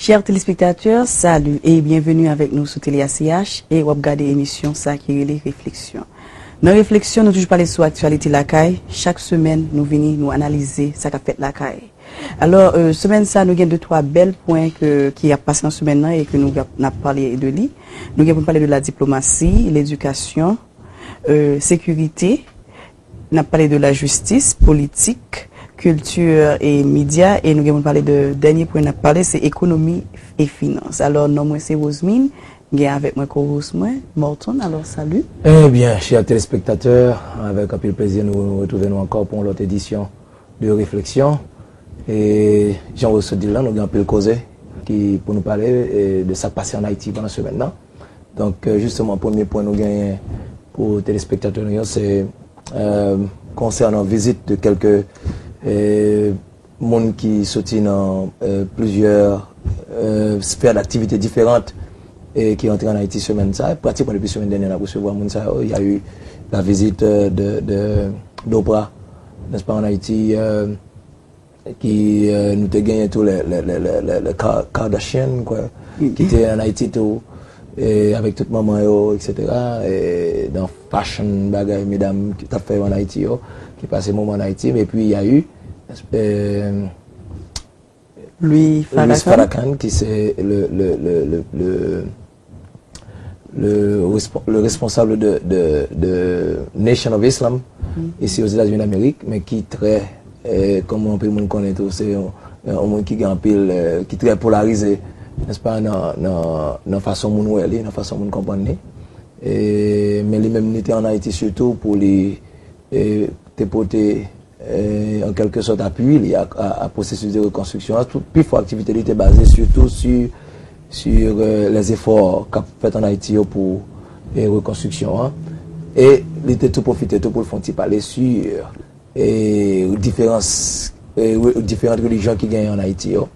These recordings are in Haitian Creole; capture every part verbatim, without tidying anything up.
Chers téléspectateurs, salut et bienvenue avec nous sou Tele A C H e w ap gade emisyon sa ki rele Refleksyon. Nan Refleksyon, nou toujou pale sou aktyalite lakay. Chak semèn, nou vini, nou analize sa k ap fèt lakay. Alò, euh, semèn sa, nou gen de twa bèl pwen ke, ki ap pase nan semèn nan e ke nou ap, n ap pale de li. Nou gen pou n pale de la diplomasi, ledikasyon, euh, sekirite, n ap pale de lajistis, politik, kilti e medya, e nou gen pou n pale de dènye pwen n ap pale, se ekonomi e finans. Alò, non mwen se Rosemine, gen avèk mwen co-host mwen, Morton. Alò, salut. Ebyen, chè telespektatè, avèk anpil plezi nou retwouve nou ankò pou yon lòt edisyon de refleksyon. E jan w sot di l lan, nou gen anpil koze ki pou nou pale e de sa k pase ann Ayiti pandan semèn nan. Donk, euh, jisteman, premye pwen nou genyen pou telespektatè nou yo, se, euh, konsènan vizit de kèlke, euh, moun ki soti nan, euh, plizyè, euh, sfè daktivite diferan e ki rantre ann Ayiti semèn sa. Pratikman depi semèn dènyè, n ap resevwa moun sa yo. Il y a eu la visite, euh, de, de, d'Oprah, n'est-ce pas, en Haïti, euh, ki, euh, nou te genyen tou le, le, le, le, le, le Ka-, Kardashian, kwa, ki te ann Ayiti tou, e avèk tout manman yo, et cetera, e nan fashion bagay medam ki t ap fè yo ann Ayiti yo, ki pase moman ann Ayiti, epi y a eu, euh, Louis Louis Farrakhan. Farrakhan, ki se le, le, le, le, le, le respo-, le responsable de, de, de Nation of Islam, isi Ozetazini Damerik, men ki trè, eh, kòm anpil moun konnen tou, se yon, yon moun ki gen anpil, eh, ki trè polarize, n'est-ce pas, nan, nan, nan fason moun wè li, nan fason moun konprann li. E, men li menm, li te ann Ayiti sitou pou li, eh, te pote, eh, an kèlke sòt, apui li a, a, a pwosesis de rekonstriksyon an. Tout, pi fò aktivite li te baze sitou si, sur, euh, les efforts k ap fèt ann Ayiti yo pou, eh, rekonstriksyon an. E li te tou pwofite tou pou l fè yon ti pale sur, eh, diferans, eh, re-, diferan relijyon ki genyen ann Ayiti yo.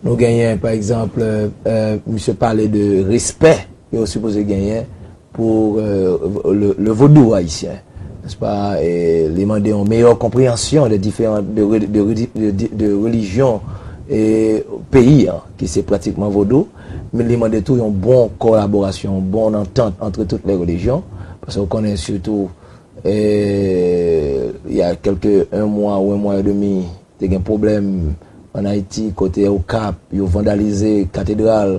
Nou genyen, pa egzanp, euh, misye pale de respè yo sipoze genyen pou, euh, le, le vodou ayisyen, n'est-ce pas? E li mande yon meyè konpreyansyon de diferan, de re-, de reli-, de, de, de relijyon e peyi an, ki se pratikman vodou, men li mande tou yon bon kolaborasyon, yon bon antant antre tout lè relijyon, paske w konnen sitou, e, il y a quelque un mois ou un mois et demi, te gen pwoblèm ann Ayiti, kote Okap, yo vandalize katedral.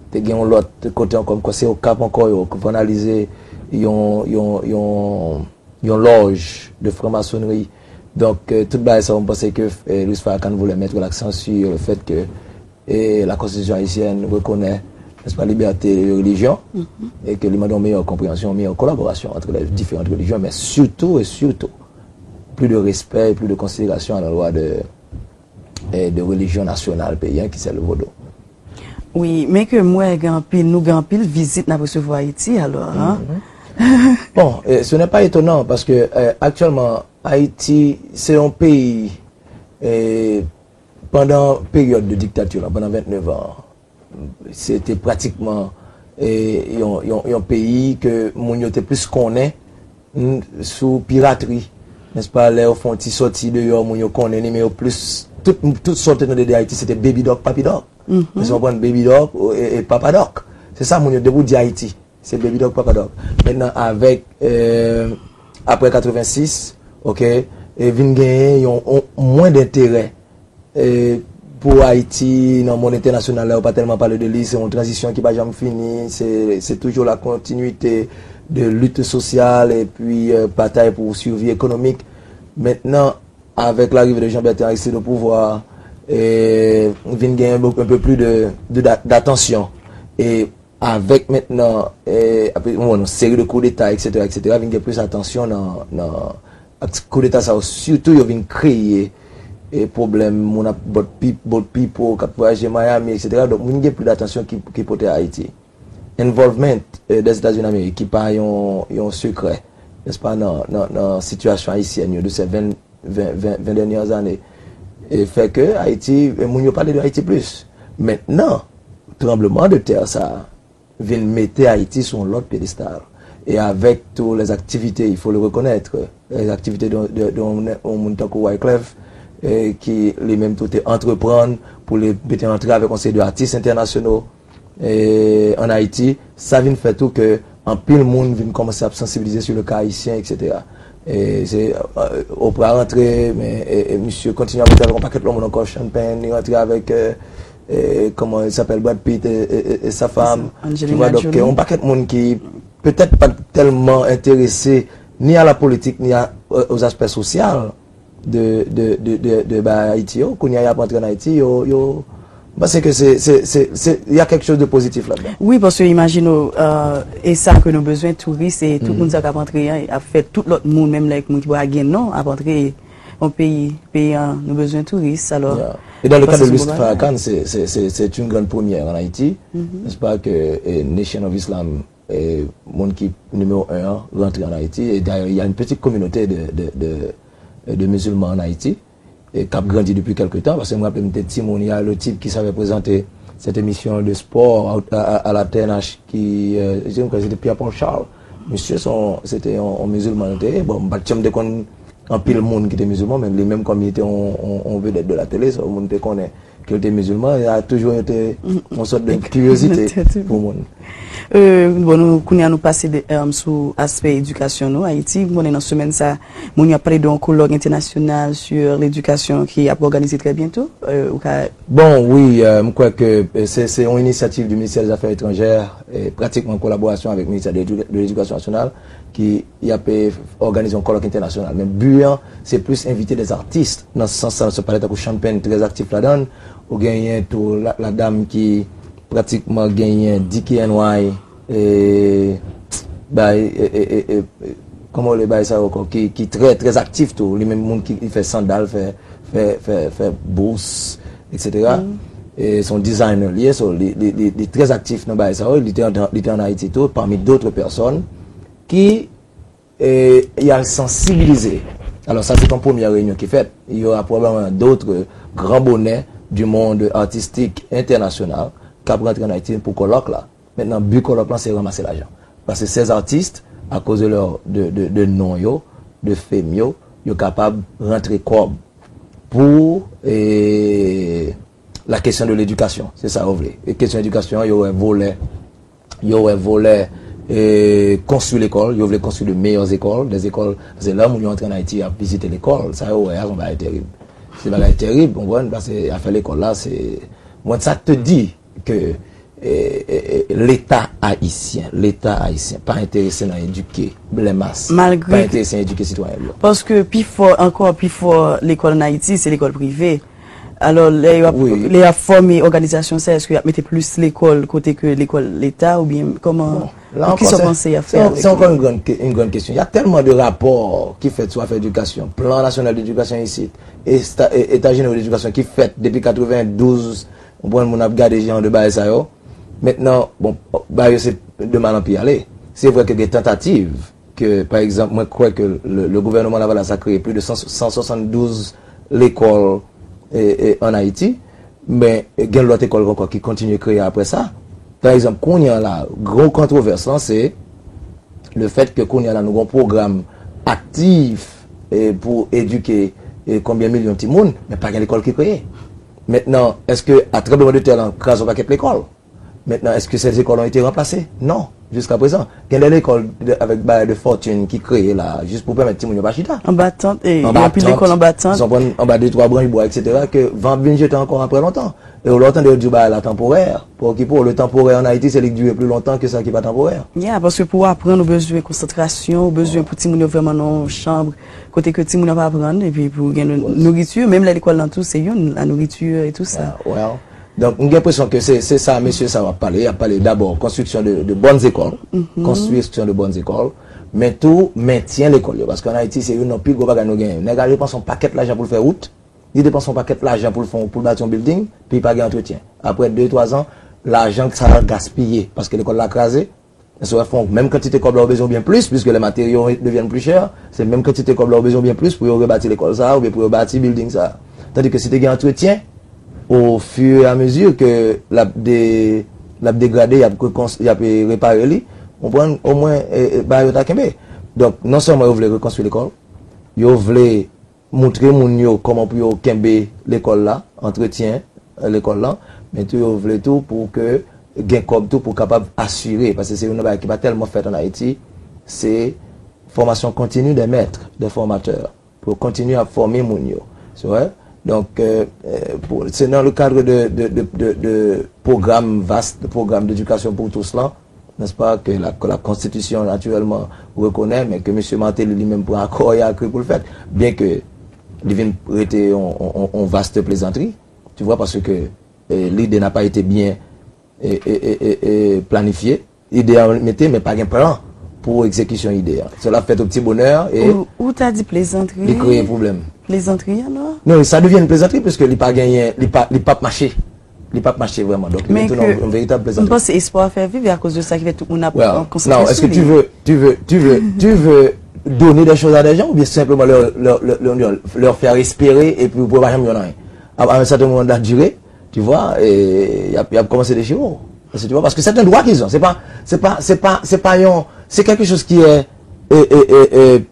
Te gen yon lòt kote ankò, m kwè se Okap ankò, yo vandalize yon, yon, yon, yon lòj de franmasonri. Donk, euh, tout bagay sa yo, m panse ke, euh, Louis Farrakhan voulait mettre l'accent sur le fait que, euh, la Constitution haïtienne reconnaît, n'est-ce pas, liberté de religion, et que li mande yon meyè konpreyansyon, yon meyè kolaborasyon entre les différentes religions, mais surtout et surtout, plus de respect et plus de considération à l'endroit de, eh, de religion nationale peyi an, ki se le vodou. Wi, men ke m wè gen anpil, nou gen anpil vizit n ap resevwa Ayiti, alò, hein? Bon, eh, ce n'est pas étonnant, paske, eh, aktyèlman, Ayiti, se yon peyi, eh, pandan peryòd de diktati la, pandan vennèf an, se te pratikman, eh, yon, yon, yon peyi ke moun yo te plis konnen, n-, sou piratri, n'est-ce pas, lè yo fè yon ti sòti deyò, moun yo konnen li, men yo plis, tout, tout sa w te tande de Ayiti, se te Baby Doc, Papi Doc. Èske w konprann? Baby Doc, e, e Papa Doc. Se sa moun yo, depi w di Ayiti, se Baby Doc, Papa Doc. Mentnan, avèk, eh, apre katrevensis, oke, e vin genyen yon, yon mwen denterè e, pou Ayiti, nan mond entènasyonal la, yo pa tèlman pale de li. Se yon tranzisyon ki pa janm fini. Se, se toujou la continuité de lutte sociale epi, euh, batay pou survie économique. Mentnan, avèk l'arrivée de Jean Bertrand Aristide au pouvoir, e, vin gen un peu plus de, de, d'a-, d'attention. E avèk mentnan, e, apre, bon, yon seri de koudeta, et cetera, et cetera, vin gen plis atansyon nan, nan, ak koudeta sa yo, sitou yo vin kreye, e, pwoblèm moun ap bòt pip-, bòt pipo, k ap vwayaje Miami, et cetera. Donk, vin gen plis atansyon ki, ki pote a Ayiti. Involvement, e, des États-Unis d'Amérique, ki pa yon, yon sekrè, n'est-ce pas, nan, nan, nan sitiyasyon ayisyèn yo, de ces vingt, vingt, vingt, vingt dernières années, e fè ke Ayiti, e, moun yo pale de Ayiti plis. Mentnan, tranbleman de tè sa a, vin mete Ayiti sou yon lòt pyedestal. E avèk tou lèzaktivite, il faut le reconnaître, lèzaktivite de, de, de yon, yon moun tankou Wyclef, e ki li menm tou te antreprann pou li mete antre avèk yon seri de atis entènasyonal, e, ann Ayiti, sa vin fè tou ke anpil moun vin kòmanse ap sansibilize sou le ka ayisyen, et cetera. E se, e, Oprah rantre, men, e, e, misye kontinye ap rantre avèk yon pakèt lòt moun ankò, Sean Penn, li rantre avèk, e, e, comment il s'appelle, Brad Pitt et, et, et, et sa femme. Tu vois, donc, yon pakèt moun ki petèt pa tèlman enterese ni a la politik, ni a, e, aux aspects sociaux de, de, de, de, de bagay Ayiti yo. Kounye a y ap antre ann Ayiti, yo, yo, m panse ke se, se, se, se, y a quelque chose de positif là-dedans. Wi, paske imajine w, e, e sa ke nou bezwen, touris, e tout moun sa k ap antre an, ap fè tout lòt moun, menm lè moun ki pa gen non, ap antre yon peyi, peyi an, nou bezwen touris, alò. Yeah. Et dans le cas de l'East Farrakhan, c'est, c'est, c'est, c'est une grande première en Haïti, n'est-ce pas, que, e, Nation of Islam, e, moun ki nimewo en an, rantre ann Ayiti. E dayè, il y a une petite communauté de, de, de, de musulmans en Haïti, e k ap grandi depi kèlke tan, paske m raple m te timoun, il y a le type qui s'avait présenté cette émission de sport à, à, à la T N H ki, e, je crois que c'était Pierre-Paul Charles. Misye se yon, se te yon, yon mizilman li te ye. Bon, m pa t janm te konn anpil moun ki te mizilman, men li menm kòm li te yon, yon, yon vedèt de la tele, se yon moun te konnen ke l te mizilman, y a toujou te yon sòt de kiryozite pou moun. E, bon, nou, kounye a nou pase de, e, sou aspè edikasyon nou, Ayiti. M konnen nan semèn sa, moun yo ap pale de yon kolòk entènasyonal sur l'éducation ki ap òganize trè byento. E, ou ka... Bon, wi, e, m kwè ke, e, se, se yon inisyativ du ministère des Affaires étrangères, e, pratikman an kolaborasyon avèk ministè de l'Édu-, de l'Éducation nationale, ki y ap, e, òganize yon kolòk entènasyonal. Men bi an, se plis envite des artistes. Nan sans sa, nou pale tankou Sean Penn, trè aktif ladan l. Ou genyen tou la, la dam ki pratikman genyen D K N Y, e, bay, e, e, e, e, e, kòman w rele bay sa yo ankò, ki, ki trè, trè aktif tou. Li menm moun ki, ki fè sandal, fè, fè, fè, fè bous, et cetera. E se yon designer li ye, so, li, li, li, li trè aktif nan bagay sa yo. Li te an, li te ann Ayiti tou, parmi d'autres personnes, ki, e, y al sansibilize. Alors, ça, c'est une première réunion ki fèt. Il y aura probablement d'autres grands bonnets du monde artistique international k ap rantre ann Ayiti pou kolòk la. Mentnan, bi kolòk lan, se ranmase lajan. Paske ces artistes, à cause de leur, de, de, de non yo, de fame yo, yo kapab rantre kòb pou, e, la question de l'éducation. Se sa yo vle. E kesyon edikasyon an, yo wè volè, yo wè volè, e, konstwi lekòl, yo vle konstwi de meilleures écoles, des écoles, paske lè moun yo antre ann Ayiti, y ap vizite lekòl, sa yo wè a, se yon bagay terib. Se bagay terib, w konprann, paske afè lekòl la, se, mwen, sa te di ke, e, e, e, Leta ayisyen, Leta ayisyen pa enterese nan edike blèmas, pa enterese nan edike sitwayen l yo. Paske pi fò, ankò pi fò lekòl ann Ayiti, se lekòl prive. Alò, lè y ap, wi, lè y ap fòme òganizasyon sa, èske y ap mete plis lekòl kote ke lekòl Leta oubyen kòman, bon, la ankò, kisa w panse y ap fè avèk li? Se ankò yon grann ke-, yon grann kesyon. Y a tèlman de rapò ki fèt sou afè edikasyon, plan nasyonal de edikasyon isit, e sta-, e, eta jeneryo de edikasyon ki fèt depi katrevendouz, w konprann, moun ap gade jan de bagay sa yo. Mentnan, bon, bagay yo se de mal an pi ale. Se vre ke gen tantativ ke, pa egzanp, mwen kwè ke le, le gouvernement Lavalas a kreye plis de san, san swasanndouz lekòl, e, e, ann Ayiti, men, e, gen lòt lekòl ankò ki kontinye kreye apre sa. Pa egzanp, kounye a la, gwo kontwovès lan, se le fèt ke kounye a la, nou gen yon pwogram aktif, e, pou edike, e, konbyen milyon timoun, men pa gen lekòl ki kreye. Mentnan, èske a tranbleman de tè lan kraze yon pakèt lekòl? Mentnan, èske ces écoles ont été remplacées? Non, jiska prezan. Gen de lekòl de, avèk bagay de fòtin ki kreye la, jis pou pèmèt timoun yo pa chita. Anba tant, e, anba anpil lekòl anba tant. Ou konprann, anba de, twa branch bwa, et cetera, ke van ap vin jete ankò apre lontan. E lè w tande yo di w bagay la tanporè, pa okipe w, le tanporè ann Ayiti, se li k dire pli lontan ke sa ki pa tanporè. Ya, paske pou w aprann, ou bezwen konsantrasyon, ou bezwen pou timoun yo vrèman nan yon chanb, kote ke timoun ap aprann, epi pou gen nou-, nouriti, menm lè lekòl lan tou, se youn, la nourriture et tout ça. Yeah, well, donk, m gen enpresyon ke se, se sa mesye sa yo ap pale. Y ap pale dabò konstriksyon de, de bonnes écoles, konstriksyon de bonnes écoles, men tou mentyen lekòl yo. Paske ann Ayiti, se youn nan pi gwo bagay nou genyen. Nèg la depanse yon pakèt lajan pou l fè wout, li depanse yon pakèt lajan pou l fè, pou l bati yon building, pi pa gen antretyen. Apre de, twa zan, lajan sa a gaspiye, paske lekòl la kraze, Èske w wè fon, menm kantite kòb la ou bezwen oubyen plis, puisque les matériaux deviennent plus chers, se menm kantite kòb la ou bezwen oubyen plis pou yo rebati lekòl sa a, oubyen pou yo bati building sa a. Tandis que si te gen antretyen, au fur et à mesure que l ap de-, l ap degrade, y ap rekons-, y ap, eh, repare li, ou konprann, omwen, eh, eh, bagay yo ta kenbe. Donk, non sèlman yo vle rekonstwi lekòl, yo vle montre moun yo kòman pou yo kenbe lekòl la, antretyen, lekòl lan, men tou yo vle tou pou ke gen kòb tou pou kapab asire, paske se youn nan bagay ki pa tèlman fèt ann Ayiti, se fòmasyon kontini dè mèt, dè fòmatè, pou yo kontinye ap fòme moun yo. Se vre? Donk, euh, euh, pou, se nan le cadre de, de, de, de, de pwogram vast, de pwogram d'éducation pour tous lan, n'est-ce pas, que la, que la Constitution naturellement reconnaît, men ke mesye Martelly li menm pran akò e akri pou l fèt. Byen ke li vin rete yon, yon, yon, yon vaste plezantri, tu vois, parce que, euh, l'idée n'a pas été bien, euh, euh, euh, euh, euh, planifiée. Ide a mete, men pa gen plan pou egzekisyon ide a. Cela fèt au petit bonheur e Ou, ou ta di plezantri. Li kreye pwoblèm. Plezantri, alò? Non, sa devyen yon plezantri, puisque li pa genyen, li pa, li p ap mache. Li p ap mache vrèman. Donk, li Men vin ke tounen yon veritab m plezantri. Panse espwa a fè viv, e akoz de sa ki fè tout moun ap Well, konsantre now, est-ce que sou tu li. veux, tu veux, tu veux, tu veux donner des choses à des gens ou bien simplement leur, leur, leur, leur, leur faire espérer et puis pou yo pa janm jwenn anyen? À, à un certain moment de la durée, tu vois, et y a, y a commencé des chevaux. Est-ce que tu vois? Parce que c'est un droit qu'ils ont. C'est pas, c'est pas, c'est pas, c'est pas yon, c'est quelque chose qui est, est, est, est, est,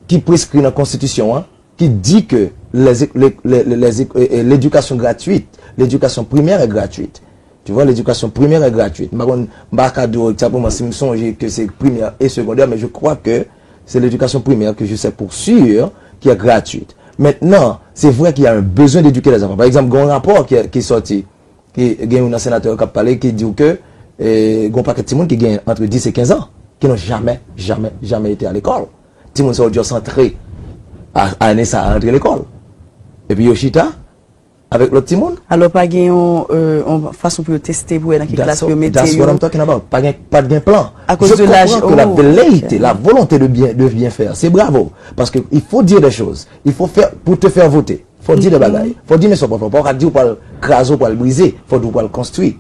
qui prescrit dans la Constitution, hein, qui dit que les, les, les, les, les, euh, euh, l'éducation gratuite, l'éducation primaire est gratuite. Tu vois, l'éducation primaire est gratuite. M pa konn, m pa ka di w egzakteman si m sonje ke se primè e segondè, men je crois que c'est l'éducation primaire que je sais pour sûr qui est gratuite. Maintenant, c'est vrai qu'il y a un besoin d'éduquer les enfants. Par exemple, gen yon rapò ki, ki sòti, ki gen youn nan senatè yo k ap pale, ki di w ke, eh, gen yon pakèt timoun ki gen entre dix et quinze ans, qui n'ont jamais, jamais, jamais été à l'école. Timoun sa yo just antre a, ane sa a, antre lekòl. Epi yo chita avèk lòt timoun. Alò, pa gen yon, euh, yon fason pou yo teste pou wè nan ki klas That's, pou yo mete that's what yo. I'm talking about. Pa gen, pa t gen plan. À cause Je de l'âge, comprends que la oh, velléité, ok. La volonté de bien, de bien faire, c'est bravo. Parce que il faut dire des choses. Il faut faire, pour te faire voter. Faut dire des bagages. Faut dire, mais ça, faut pas dire, pour le craser, pour le briser. Faut dire, pour le construire.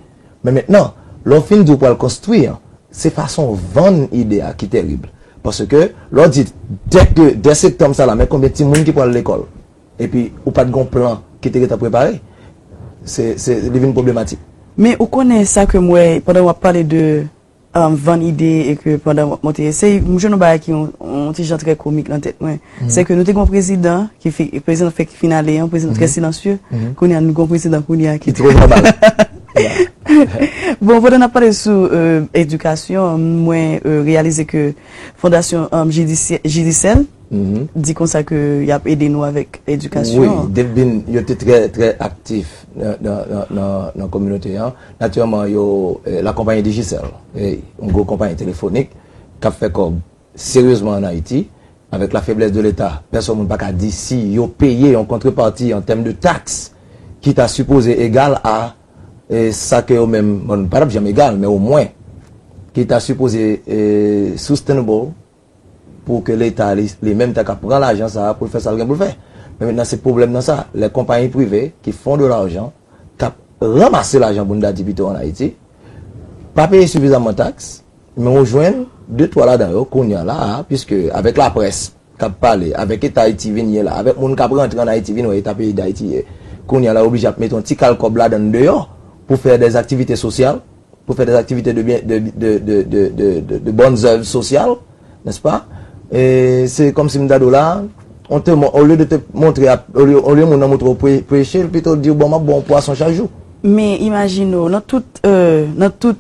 Men mentnan, lè w fin di w pral konstwi an, se fason w vann ide a ki terib. Paske, lè w di, dè ke, dè septanm sa la, men konbyen timoun ki pral lekòl? Epi, ou pa t gon plan ki te gentan prepare? Se, se, li vin pwoblematik. Men ou konnen sa ke m wè, pandan w ap pale de um, vann ide e ke pandan w ap monte, se, m jwenn yon bagay ki yon, yon ti jan trè komik nan tèt mwen. Se ke nou te gon prezidan ki fi, prezidan fèk fin ale an, prezidan trè silansye. Kounye a, nou gon prezidan kounye a ki Ki twò vèbal. Bon, pandan n ap pale sou euh, edikasyon, mwen euh, reyalize ke Fondasyon um, Jidisye- Jidisèl di konsa ke y ap ede nou avèk edikasyon. Wi, depi yo te trè, trè aktif nan, nan, nan, nan, nan kominote an. Natirèlman, yo, eh, la konpayi Digicel, eh, yon gwo konpayi telefonik k ap fè kòb seryezman ann Ayiti, avèk la faiblesse de l'État, pèsòn moun pa ka di si yo peye yon kontrepati an tèm de taks ki ta sipoze egal a, eh, sa ke yo menm, bon, pa t ap janm egal, men omwen, ki ta sipoze, eh, sustainable pou ke Leta li, li menm ta ka pran lajan sa a pou l fè sa l gen pou l fè. Men mentnan se pwoblèm nan sa. Lè konpayi prive ki fon de lajan, k ap ranmase lajan pou n ta di pito ann Ayiti, pa peye sifizamman taks, men ou jwenn de twa ladan yo kounye a la a, piske avèk laprès k ap pale, avèk eta Ayiti vin ye la, avèk moun k ap rantre ann Ayiti vin wè eta peyi Dayiti ye, kounye a la yo oblije ap mete yon ti kal kòb ladan deyò pou fè dèzaktivite sosyal, pou fè dèzaktivite de, byen- de, de, de, de, de, de, de bonnes œuvres sociales, n'est-ce pas? E se kòmsi m ta di w la, on te, olye de te montre, a- olye, olye moun nan montre w pre- preche, l pito di w, bon, m ap ba w pwason chak jou. Men imajine w, nan tout, euh, nan tout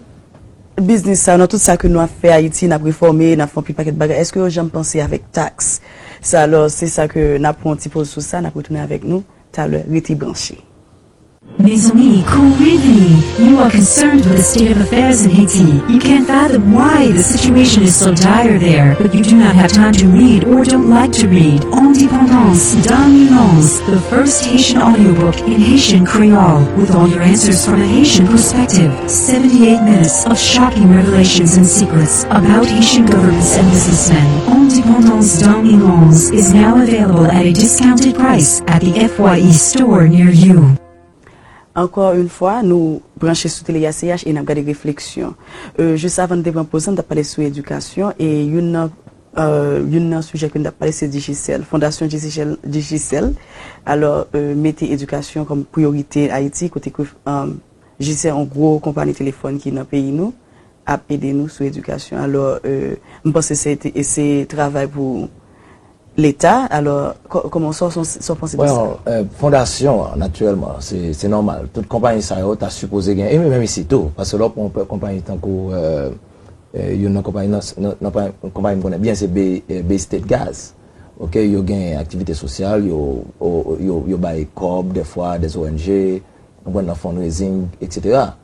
biznis sa, nan tout sa ke nou ap fè Ayiti, n ap refòme, n ap fè yon pil pakèt bagay, èske yo janm panse avèk taks? Sa, alò, se sa ke n ap pran yon ti poz sou sa, n ap retounen avèk nou talè, rete branche. Mes amis, courez venir. You are concerned with the state of affairs in Haiti. You can't fathom why the situation is so dire there, but you do not have time to read or don't like to read. Indépendance, Dany Lons, the first Haitian audiobook in Haitian Creole, with all your answers from a Haitian perspective. Seventy-eight minutes of shocking revelations and secrets about Haitian governments and businessmen. Indépendance, Dany Lons is now available at a discounted price at the F Y E store near you. Ankò yon fwa, nou branche sou Tele Y A C H e n ap gade refleksyon. Euh, jis avan n te pran poz la, n t ap pale sou edikasyon e youn nan, euh, youn nan sijè ke n t ap pale se Digicel, Fondasyon Digicel, Digicel. Alò, euh, mete edikasyon kòm priyorite Ayiti, kote ke euh, Digicel, yon gwo konpayi telefòn ki nan peyi nou, ap ede nou sou edikasyon. Alò, euh, m panse se, te- se travay pou Leta, alò, kò- kòman sa w sa w panse de sa? Bon, euh, fondasyon an, natirèlman, se se nòmal. Tout konpayi sa yo ta sipoze gen, e menm isi tou, paske lè w pran konpayi tankou euh, euh, youn nan konpayi nan, nan, nan konpayi m konnen byen se Bay, euh, Bay State Gas. Ok, yo gen aktivite sosyal, yo, yo, yo, yo bay kòb, dèfwa, des O N G, konprann nan fundraising, et cetera.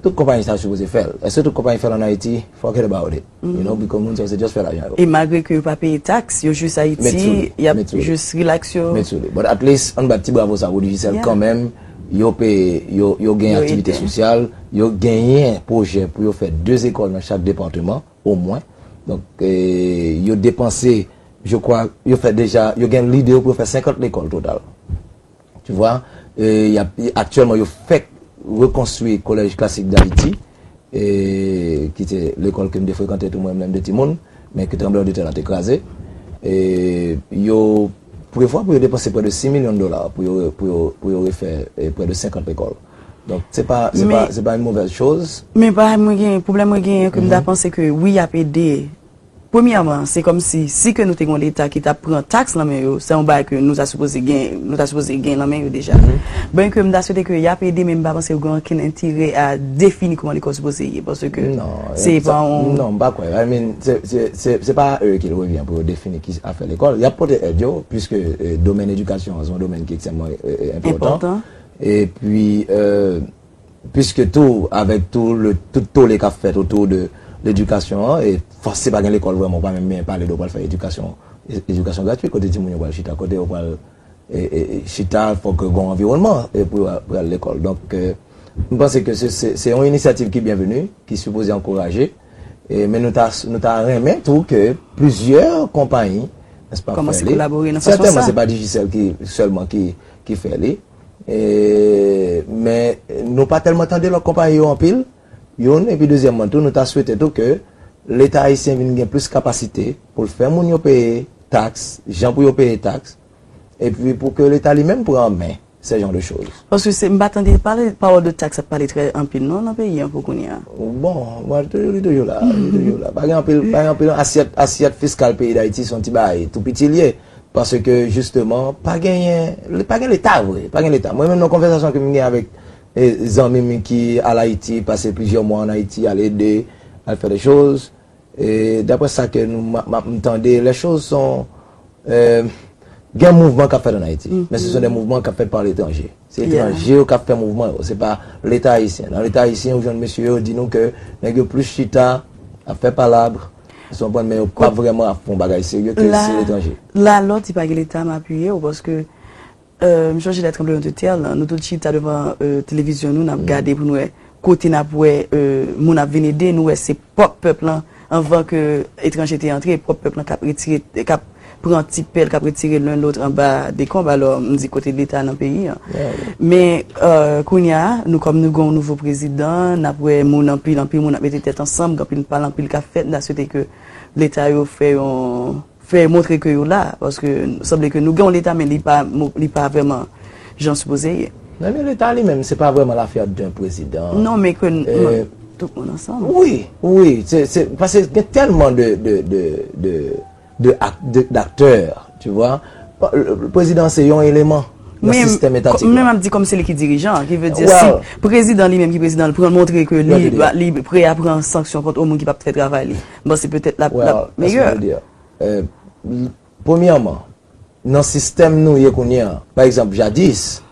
Tout konpayi sa yo sipoze fè l. Èske tout konpayi fè l an Ayiti? Forget about it. You know, because moun sa yo se just fè lajan yo. E malgre ke yo pa peye taks, yo jis Ayiti, y ap jis relax yo. Met sou li. But at least, ann bat ti bravo sa pou Digicel kanmenm. Yo peye, yo, yo gen aktivite sosyal, yo genyen pwojè pou yo fè de lekòl nan chak depatman, omwen. Donk, eh, yo depanse, je crois, yo fè deja, yo gen lide pou yo fè senkant lekòl total. Tu vois, e, y ap, aktyèlman, yo fèk rekonstwi Collège Classique d'Haïti, e, ki te lekòl ke m te frekante tou mwen menm de timoun, men ke tranblemanntè la te kraze. E, yo prevwa pou yo depanse prè de sis milyon dola pou yo, pou yo, pou yo refè e, prè de senkant lekòl. Donk, se pa, se pa, se pa yon movèz choz. Men pa mwen gen, pwoblèm mwen gen, ke m ta panse ke wi, y ap ede. Premyèman, se kòmsi, si ke nou te gen yon Leta ki t ap pran taks nan men yo, se yon bagay ke nou ta sipoze gen, nou ta sipoze gen nan men yo deja. Byen ke m ta swete ke y ap ede, men m pa panse yo gen okenn enterè a defini kòman lekòl sipoze ye, paske se pa yon... Non, m pa kwè. I mean, se, se, se, se pa a yo ke l revyen pou yo defini ki afè lekòl. Y ap pote èd yo, puiske eh, domèn edikasyon an se yon domèn ki ekstrèmman eh, eh, enpòtan. Epi, eh, puiske tou, avèk tou le, tout tole k ap fèt otou de ledikasyon an, e fòs se pa gen lekòl vrèman, ou pa menm byen pale de w pral fè edikasyon, e- edikasyon gratwit, kote timoun yo pral chita, kote yo pral e, e, e, chita, fòk gen yon anviwònman e, pou yo pral lekòl. Donk, e, m panse ke se, se, se yon inisyativ ki byenveni, ki sipoze ankouraje, e, men nou ta, nou ta renmen tou ke plizyè konpayi, nèspa, fè li. Kòmanse kolabore nan fason sa. Sètènman, se pa Digicel ki, sèlman ki, ki fè li. E, men nou pa tèlman tande lòt konpayi yo anpil, youn, epi dezyèmman tou, nou ta swete tou ke Leta ayisyen vin gen plis kapasite pou l fè moun yo peye taks, jan pou yo peye taks, epi pou ke Leta li menm pran an men ce genre de choses. Paske se, m pa tande pale, pawòl de taks ap pale trè anpil non nan peyi an pou kounye a. Bon, mwen toujou, li toujou la, li toujou la. Pa gen anpil, pa gen anpil asyèt, asyèt fiskal peyi Dayiti se yon ti bagay tou piti l ye. Paske jisteman, pa genyen, pa gen Leta vre, pa gen Leta. Mwen menm nan konvèsasyon ke m gen avèk e, zanmi m ki al Ayiti, pase plizyè mwa an Ayiti, al ede, al fè de choz. E, daprè sa ke nou, m, m, m tande, les choses sont, e, gen mouvman k ap fèt an Ayiti. Men se son de mouvman k ap fèt pa letranje. Se etranje yo k ap fè mouvman yo. Se pa Leta ayisyen. Nan Leta ayisyen, ou jwenn mesye yo di nou ke nèg yo plis chita ap fè palab, se yon pwen, men yo pa vrèman ap fè yon bagay serye ke si letranje. La, lòt, si pa gen Leta, m apiye w, paske Euh, m chonje lè tranblemanntè lan, nou tout chita devan euh, televizyon nou, n ap gade pou nou wè kote n ap wè euh, moun ap vin ede, nou wè se pwòp pèp lan, anvan ke etranje te antre, pwòp pèp lan k ap retire, k ap pran ti pèl, k ap retire len lot anba dekonb, alò m di kote Leta nan peyi an. Men euh, kounye a, nou kòm nou gen yon nouvo prezidan, n ap wè moun anpil, anpil moun ap mete tèt ansanm, gen anpil pale, anpil k ap fèt, n ta swete ke Leta yo fè yon fè montre ke yo la, paske sanble ke nou gen yon Leta men li pa li pa vrèman jan sipoze ye. Non, men Leta li menm se pa vrèman lafè d'un président. Non, men ke tout moun ansanm. Wi, wi, se se paske gen tèlman de de de de de ak- de d'aktè, tu vois. Prezidan se yon eleman nan sistèm etatik. Men m ap di kòm se li ki dirijan, ki vle di si prezidan li menm ki prezidan, li pran montre ke li li pre a pran sanksyon kont yon moun ki p ap fè travay li. M panse petèt l ap l ap meyè. Premyèman, nan sistèm nou ye kounye a, pa egzanp, jadis,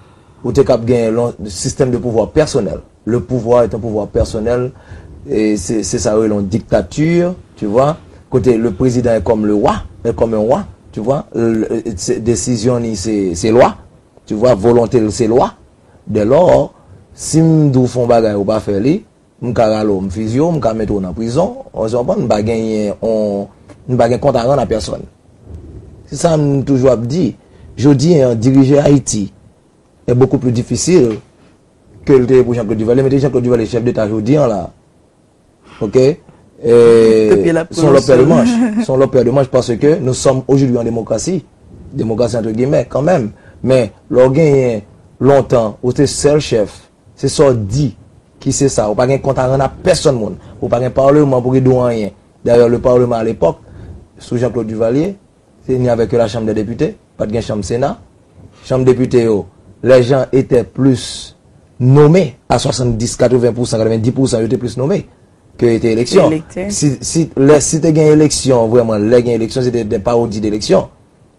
ou te kab genyen yon sistèm de pouvwa pèsonèl. Le pouvoir est un pouvoir personnel, e se se sa yo rele yon diktati, tu vois, kote le président est comme le roi, est comme un roi, tu vois, desizyon li se se lwa, tu vois, volonte l se lwa. Dès lors, si m di w fè yon bagay ou pa fè li, m ka rale w, m fizye w, m ka mete w nan prizon, w konprann, m pa genyen on, m pa gen kont a rann a pèsòn. Se sa m toujou ap di. Jodi an, dirije Ayiti est beaucoup plus difficile ke l te ye pou Jean-Claude Duvalier. Mete Jean-Claude Duvalier chèf deta jodi an la. Ok? E, se yon lòt pè de manch. Se yon lòt pè de manch paske nous sommes aujourd'hui en démocratie. Démocratie entre guillemets, kanmenm. Men, lè w genyen lontan, ou te sèl chèf, se sa w di ki se sa. Ou pa gen kont a rann a pèsonn moun. Ou pa gen paleman pou redi w anyen. Dayè, le paleman alepòk, sou Jean-Claude Duvalier, te ni avèk la Chambre des Députés, pa t gen chanm Sena. Chanm depite yo, les gens étaient plus nommés à soixante-dix, quatre-vingts pour cent, quatre-vingt-dix pour cent yo te plis nome ke te eleksyon. Elektè. Si, si, lè, si te gen eleksyon, vrèman, lè gen eleksyon, se te de parodi de eleksyon.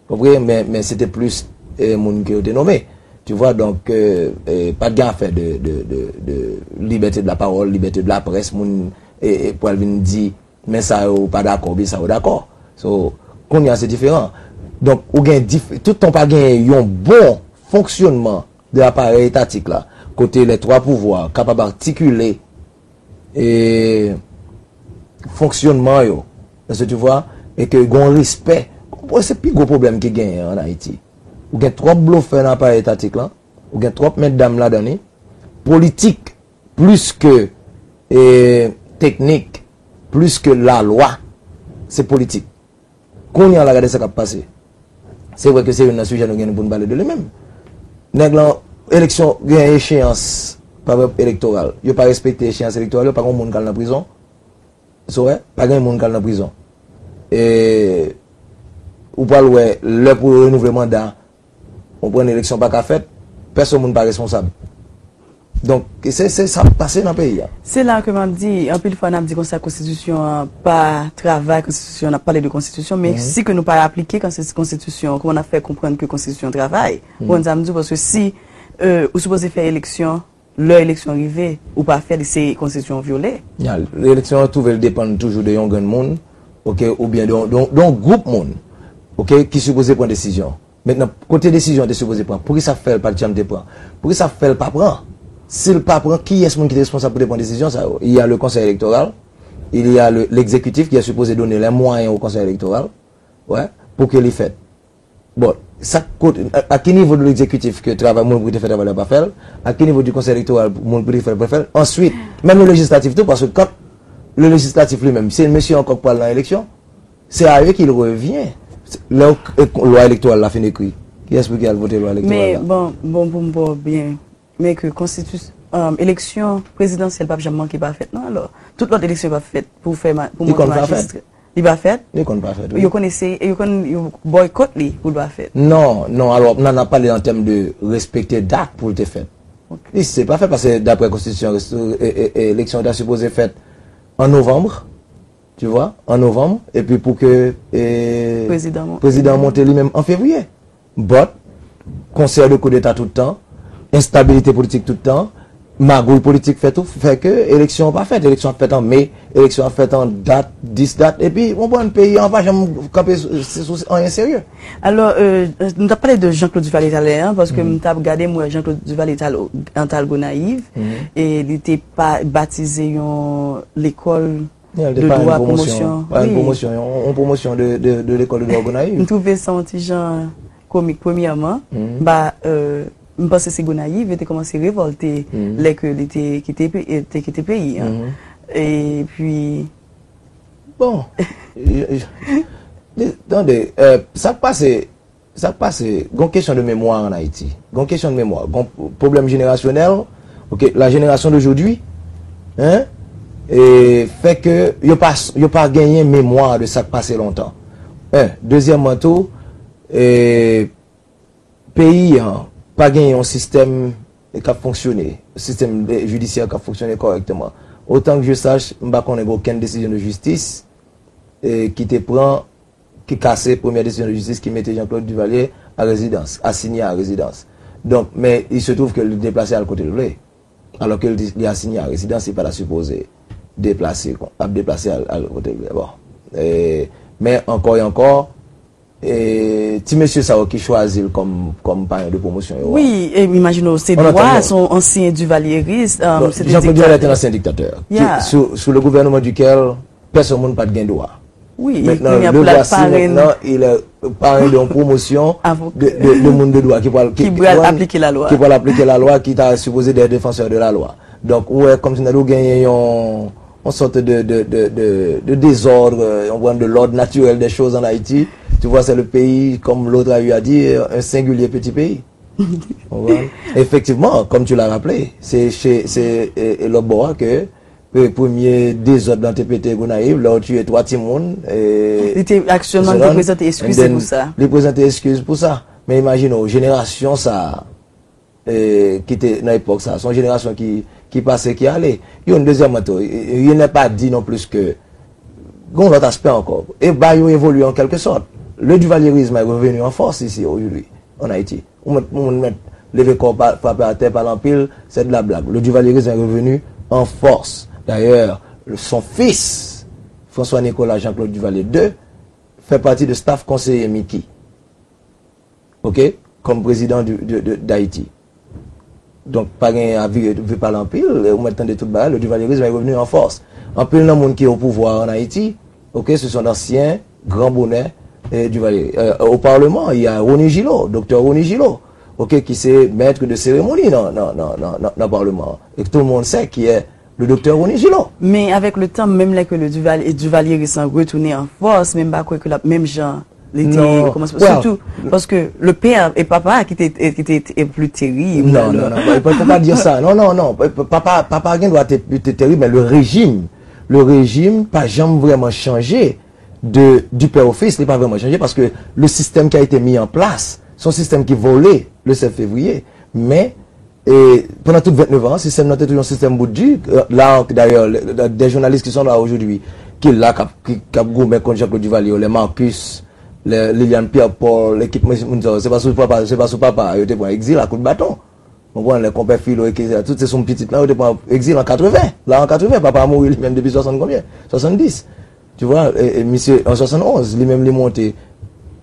Konprann? Men, men se te plis eh, moun ke yo te nome. Tu vois, donk, eh, eh, pa t gen afè de, de, de, de libète de la pawòl, libète de la près, moun eh, eh, pral vin di, men sa yo pa dakò, oubyen sa yo dakò. So, kounye a se diferan. Donk, ou gen dif, tout tan pa gen yon bon fonksyonman de aparèy etatik la, kote les trois pouvoirs kapab atikile e, fonksyonman yo. Èske tu vois? E ke gen yon respè. Se pi gwo pwoblèm ki genyen an Ayiti. Ou gen twòp blofè nan aparèy etatik lan, ou gen twòp mètdam ladan li. Politik, plis ke e, teknik, plis ke lalwa, se politik. Kounye a la, gade sa k ap pase. Se vre ke se youn nan sijè nou gen pou n pale de li menm. Nèg lan, eleksyon gen echeyans, pa egzanp, elektoral. Yo pa respekte echeyans elektoral yo, pa gen moun k al nan prizon. So, wè, pa gen moun k al nan prizon. E, ou pral wè, lè pou yo renouvle manda, ou pran eleksyon pa ka fèt, pèsonn moun pa responsab. Donk, se, se sa k pase nan peyi a. Se la ke m ap di, anpil fwa n ap di konsa konstitisyon an pa travay, konstitisyon, n ap pale de konstitisyon, men si ke nou pa aplike konsti- konstitisyon, kòman n ap fè konprann ke konstitisyon travay? Ou konprann sa m di w? Paske si euh, ou sipoze fè eleksyon, lè eleksyon rive, ou pa fè li, se konstitisyon w vyole. Ya, eleksyon an twouve l depann toujou de yon grenn moun, oke, oubyen de yon, de yon, de yon gwoup moun, oke, ki sipoze pran desizyon. Mentnan, kote desizyon an te sipoze pran? Poukisa fè l pa t janm te pran? Poukisa fè l pa pran? Si l pa pran, kiyès moun ki te responsab pou te pran desizyon sa yo? Il y a le Conseil électoral, il y a le, l'exécutif qui est supposé donner les moyens au Conseil électoral, ouais, pou ke li fèt. Bon, sa kote, a, a ki nivo de l'exécutif ke travay moun pou te fè travay la pa fè l? A ki nivo du Conseil électoral moun pou te fè l pa fè l? Answit, menm le législatif tou, paske kan le législatif li menm, se mesye ankò k pral nan eleksyon, se a yo ki l revyen. Lè w, e, lwa elektoral la fin ekri, kiyès pou ki al vote lwa elektoral la? Men, bon, bon, pou m ba w byen, men ke konstitis, um, eleksyon prezidansyèl p ap janm manke pa fèt, non, alò. Tout lòt eleksyon p ap fèt pou fè ma, pou monte majistra. Li pa fèt? Li konn pa fèt, wi. Yo konn eseye, yo konn, yo boykot li pou l pa fèt. Non, non, alò, nan, n ap pale an tèm de respekte dat pou l te fèt. Ok. Li se pa fèt, paske daprè konstitisyon, e, e, e, eleksyon ta sipoze fèt an novanm, tu vois, an novanm, epi pou ke, e, prezidan mon- prezidan monte li menm an fevriye. But, konsè de koudeta tout tan, enstabilite politik tout tan, magouy politik fè tou, fè ke eleksyon an pa fèt. Eleksyon ap fèt an me, eleksyon ap fèt an dat, dis dat, epi, w konprann, peyi an pa janm kanpe sou, sou, sou anyen serye. Alò, euh, nou t ap pale de Jean-Claude Duvalier talè a, paske m t ap gade, m wè Jean-Claude Duvalier t al, t al Gonayiv, e li te pa batize yon lekòl de dwa pwomosyon. Pa yon pwomosyon, yon, yon pwomosyon de, de, de lekòl de dwa Gonayiv. M twouve sa yon ti jan komik, premyèman. M pa, euh, m panse se Gonayiv, yo te kòmanse revòlte lè ke li te kite pe-, te kite peyi a. Epi, bon, tande, euh, sa k pase, Sa k pase, gon kesyon de memwa an Ayiti. Gon kesyon de memwa. Gon pwoblèm jenerasyonèl. Ok, la génération d'aujourd'hui, hein, e fè ke yo pa, yo pa genyen memwa de sa k pase lontan. En, dezyèmman tou, e, peyi an pa genyen yon sistèm k ap fonksyone, sistèm de, jidisyè k ap fonksyone kòrèkteman. Otan ke je sache, m pa konnen gen okenn desizyon de jistis, e, ki te pran ki kase premyè desizyon de jistis ki mete Jean-Claude Duvalier a rezidans, asinye a rezidans. Donk, men il se trouve ke li deplase al kote l vle. Alò ke li, li asinye a rezidans, li pa ta sipoze deplase, ap deplase al, al kote l vle. Bon. E, men ankò e ankò, e, ti mesye sa yo ki chwazi l kòm, kòm payen de pwomosyon yo a. Wi, e imajine w, se dwa, se yon ansyen divalyeris, se te diktatè. Jean-Claude Duvalier te yon ansyen diktatè. Sou, sou le gouvernement duquel pèsonn moun pa t gen dwa. Wi, e kounye a pou l al parenn. Maintenant, le voici maintenant, il est parrain de yon pwomosyon de, de, de moun de dwa ki pral, ki, ki pral aplike lalwa, ki pral aplike lalwa, ki ta sipoze des défenseurs de la loi. Donk, ou wè, kòmsi nan ou genyen yon, yon sòt de, de, de, de, de dezòd, yon pwoblèm de l'ordre naturel des choses en Haïti. Tu vois, c'est le pays, comme l'autre a eu à dire, un singulier petit pays. Ou konprann? Efektivman, comme tu l'as rappelé, se, se, se, e, e lòt bò a ke Premye dezòd lan te pete Gonayiv, lè yo tiye twa timoun. Li te aktyèlman li te prezante eskiz pou sa. Li prezante eskiz pou sa. Men imajine w, jenerasyon sa a, ki te nan epòk sa, se yon jenerasyon ki, ki pase, ki ale. Youn, dezyèmman tou, rien n'est pas dit non plus ke gen yon lòt aspè ankò. E bagay yo evolye an kèlke sòt. Le duvalierisme est revenu en force ici aujourd'hui, en Haïti. Ou mèt, moun mèt leve kò w, frape atè, pale anpil, c'est de la blague. Le duvalierisme est revenu en force. D'ailleurs, son fils, François Nicolas Jean-Claude Duvalier deux, fait partie de staff konseye Micky. OK? Comme président du, de, de, d'Haïti. Donk, pa gen a vire, vire pale anpil, ou mèt tande tout bagay, le duvalierisme est revenu en force. Anpil nan moun ki o pouvwa an Ayiti, OK, ce sont d'anciens grands bonnets eh, Duvalier. Euh, au Parlement, il y a Rony Gillot, docteur Rony Gillot, OK, qui c'est maître de cérémonie dans, dans, dans, dans, dans le Parlement. Et tout le monde sait qui est le docteur Rony Gillot. Men avèk le tan, menm lè ke le Duval, e Duvalierisme retounen an fòs, men m pa kwè ke l ap menm jan li te kòmanse. Surtout, paske le père e papa ki te, ki te, te plus terrible. Non, non, non, faut pas dire ça. Non, non, non. Papa, papa gen dwa te, te terrible, mais le régime, le régime pa janm vrèman chanje de, du père au fils, li pa vrèman chanje, paske le système qui a été mis en place, se yon sistèm ki vole le sept février, men e pandan tout vennèf an, sistèm nan te toujou yon sistèm bout di. La, d'ailleurs, des journalistes qui sont là aujourd'hui, ki la, k ap, ki, k ap goumen kont Jean-Claude Duvalier, les Marcus, les Liliane Pierre-Paul, ekip moun sa yo, se pa sou papa, se pa sou papa yo te pran egzil a kout baton. Ou konprann, les compères Filo, et cetera. Tout se sou pitit la yo te pran egzil an katreven. La, an katreven, papa a mouri li menm depi swasant konbyen? Swasanndis. Tu vois, e, e misye an swasannonz, li menm li monte,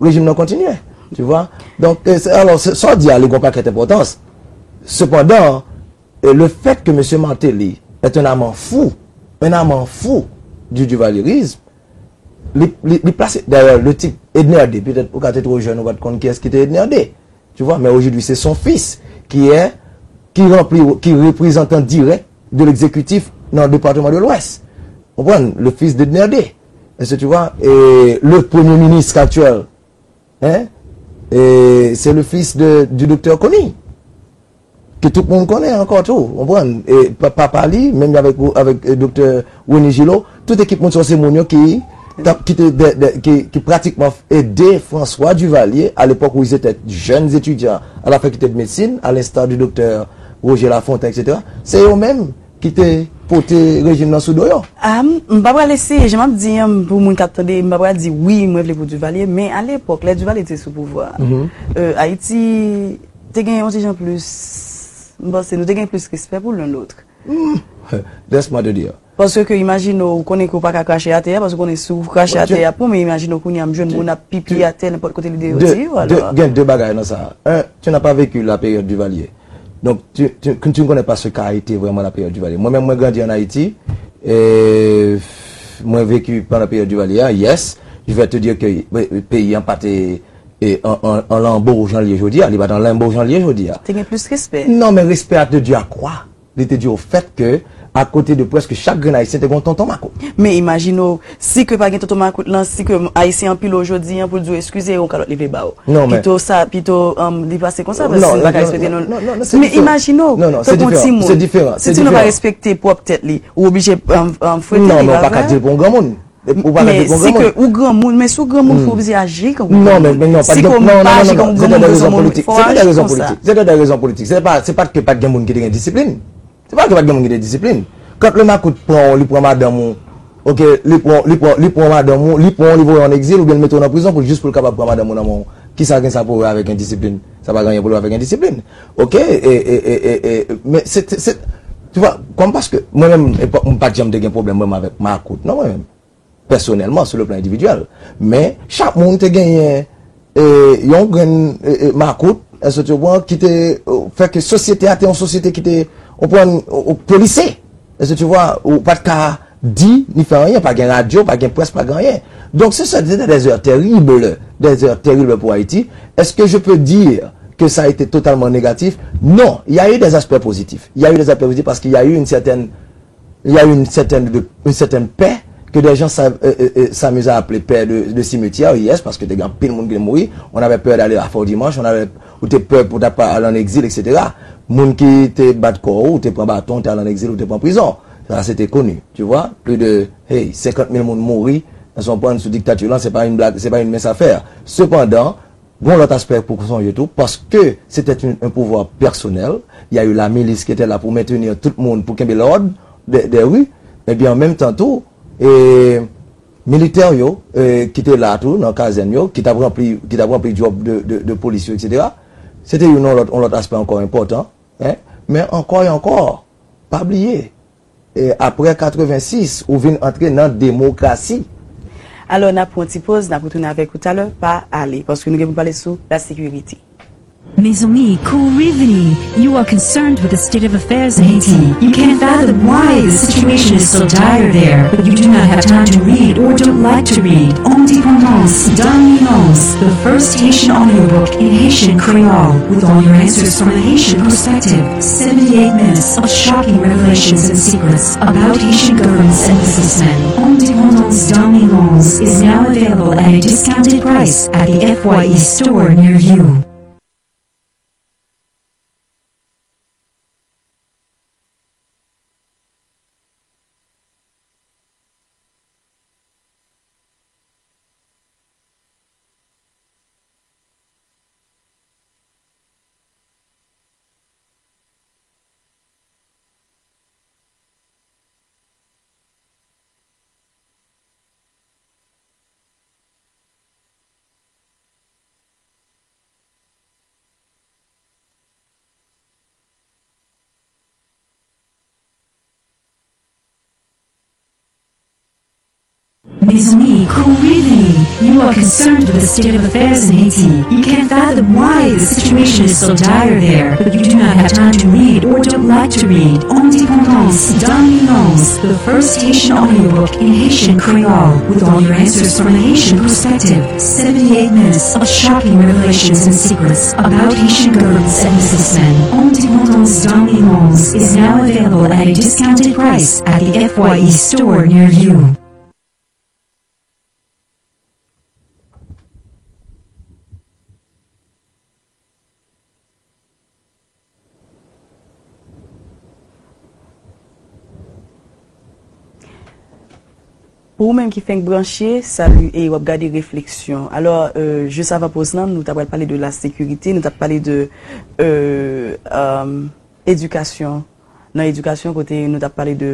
rejim nan kontinye. Tu vois? Donk, e, se, alò, se, sa w di a, li gen yon pakèt enpòtans. Sepandan, e, le fait que mesye Martelly est un amant fou, un amant fou du duvalierisme, li, li, li plase, dayè, le tit Edner de, petèt ou ka te twò jèn, ou pa t konn kiyès ki te Edner de. Tu vois, mais aujourd'hui, c'est son fils qui est, qui remplit, qui est représentant direct de l'exécutif dans le département de l'Ouest. Ou konprann? Le fils d'Edner de. Est-ce que tu vois? Et le premier ministre actuel, hein? Et c'est le fils de, du docteur Conille. Ke tout moun konnen ankò tou, ou konprann? E pa, papa li, menm avèk, avèk, e, doktè Rony Gillot, tout ekip moun sa yo se moun yo ki, t ap, ki te, de, de, ki, ki pratikman ede François Duvalier, à l'époque où ils étaient jeunes étudiants à la faculté de médecine, à l'instar du docteur Roger Lafontaine, et cetera. Se yo menm ki te pote rejim nan sou do yo. Ah, m, m pa pral eseye, jan m ap di an, pou moun k ap tande, m pa pral di, wi, mwen vle pou Duvalier, men alepòk, lè Duvalier te sou pouvwa a, euh, Ayiti te gen yon ti jan plis, m panse, nou te gen plis respè pou l'un l'autre. Laisse-moi te dire. Paske imajine w, ou konnen ke w pa ka krache atè a, paske w konnen si w krache atè a, pou, men imajine w kounye a m jwenn moun ap pipi atè nenpòt kote li de yo di yo, alò. Gen de bagay nan sa. Un, tu n'as pas vécu la période Duvalier. Donc, tu, tu, tu ne connais pas ce qu'a été vraiment la période Duvalier. Mwen menm, mwen grandi an Ayiti, e mwen vécu pandan période Duvalier a, yes, je vais te dire que, e, peyi an pa te, e, an, an, an lanbo jan l ye jodi a, li pa t an lanbo jan l ye jodi a. Te gen plis respè. Non, men respè a te dû à quoi? Li te dû au fait que, à côté de presque chaque grenn Ayisyen, te gen yon tonton makout. Men imajine w, si ke pa gen tonton makout lan, si ke Ayisyen anpile w jodi an pou l di w eskize, yon kalòt li vle ba w. Non, men pito sa, pito, um, li pase konsa, paske si n pa ka respekte nou. Men imajine w, tankou yon timoun, si timoun nan pa respekte pwòp tèt li, ou oblije, um, um, fwete li, pa vre? Ou pa ka di l pou yon granmoun. Ou pa ka di l pou yon granmoun. Men si ke ou granmoun, men si w granmoun, fò w oblije aji kankou granmoun. Non, men, men non, pa t gen, non, non, non, non, se te de rezon politik. Se te de rezon politik. Se te de rezon politik. Se pa, se pa ke pa t gen moun ki te gen disiplin. Se pa ke pa t gen moun ki te gen disiplin. Quand le makout pran w, li pran madanm ou, OK, li pran, li pran, li pran madanm ou, li pran w, li voye w an egzil, oubyen li mete w nan prizon pou, jis pou l kapab pran madanm ou nan men w. Kisa gen sa pou wè avèk endisiplin? Sa pa gen anyen pou wè avèk endisiplin. OK, e, e, e, e, e, men se, se, se, tu vois, kòm paske mwen menm, e pa, m pa t janm te gen pwoblèm mwen menm avèk makout, non, mwen menm, pèsonèlman, sou le plan endividyèl. Men, chak moun te genyen, e, yon grenn, e, e, makout, èske tu vois, ki te, e, fè ke sosyete a te yon sosyete ki te, ou konprann, ou, ou polise. Èske tu vois, ou pa t ka di, ni fè anyen, pa gen radyo, pa gen près, pa gen anyen. Donc, c'est ça, c'était des heures terribles, des heures terribles pour Haïti. Est-ce que je peux dire que ça a été totalement négatif? Non, il y a eu des aspects positifs. Il y a eu des aspects positifs parce qu'il y a eu une certaine, il y a eu une certaine, de, une certaine paix que des gens sa-, euh, euh, euh, s'amusent à appeler paix de, de cimetière, yes, parce que te gen anpil moun ki te mouri. On avait peur d'aller à Fort Dimanche, on avait, ou te pè pou ta pa al an egzil, et cetera. Moun ki te bat kò ou, ou te pran baton, ou te al an egzil, ou te pran prizon. Sa, se te koni, tu vois. Plus de, hey, senkant mil moun mouri, nan son pran sou diktati lan, se pa yon blag, se pa yon mens afè. Sepandan, gon lòt aspè pou sonje tou, paske se te yon, yon pouvwa pèsonèl, il y a eu la milice qui était là pour maintenir tout moun, pou kenbe lòd de, de ri, epi an menm tan tou, e, militè yo, e, ki te la tou, nan kazèn yo, ki t ap ranpli, ki t ap ranpli djòb de, de, de polis yo, et cetera. Se te yon lòt, yon lòt aspè ankò enpòtan, en. Men ankò e ankò, pa bliye, e, apre katrevensis, ou vin antre nan demokrasi. Alò, n ap pran yon ti poz, n ap retounen avèk ou talè, pa ale, paske nou gen pou n pale sou lasekirite. Mezanmi, kou revini, you are concerned with the state of affairs in Haiti. You can't fathom why the situation is so dire there, but you do not have time to read or don't like to read. Indépendance, Dom Linon's, the first Haitian audiobook in Haitian Creole, with all your answers from a Haitian perspective. Seventy-eight minutes of shocking revelations and secrets about Haitian governments and businessmen. Indépendance, Dom Linon's is now available at a discounted price at the F Y E store near you. Mezanmi, kou revini, you are concerned with the state of affairs in Haiti. You can't fathom why the situation is so dire there, but you do not have time to read or don't like to read. Indépendance, Dom Linon's, the first Haitian audiobook in Haitian Creole, with all your answers from a Haitian perspective. Seventy-eight minutes of shocking revelations and secrets about Haitian governments and businessmen. Indépendance, Dom Linon's is now available at a discounted price at the F Y E store near you. Pou ou menm ki fenk branche, salu e w ap gade Refleksyon. Alò, euh, jis avan poz lan, nou ta pral pale de lasekirite, nou t ap pale de euh, euh, edikasyon. Nan edikasyon, kote nou t ap pale de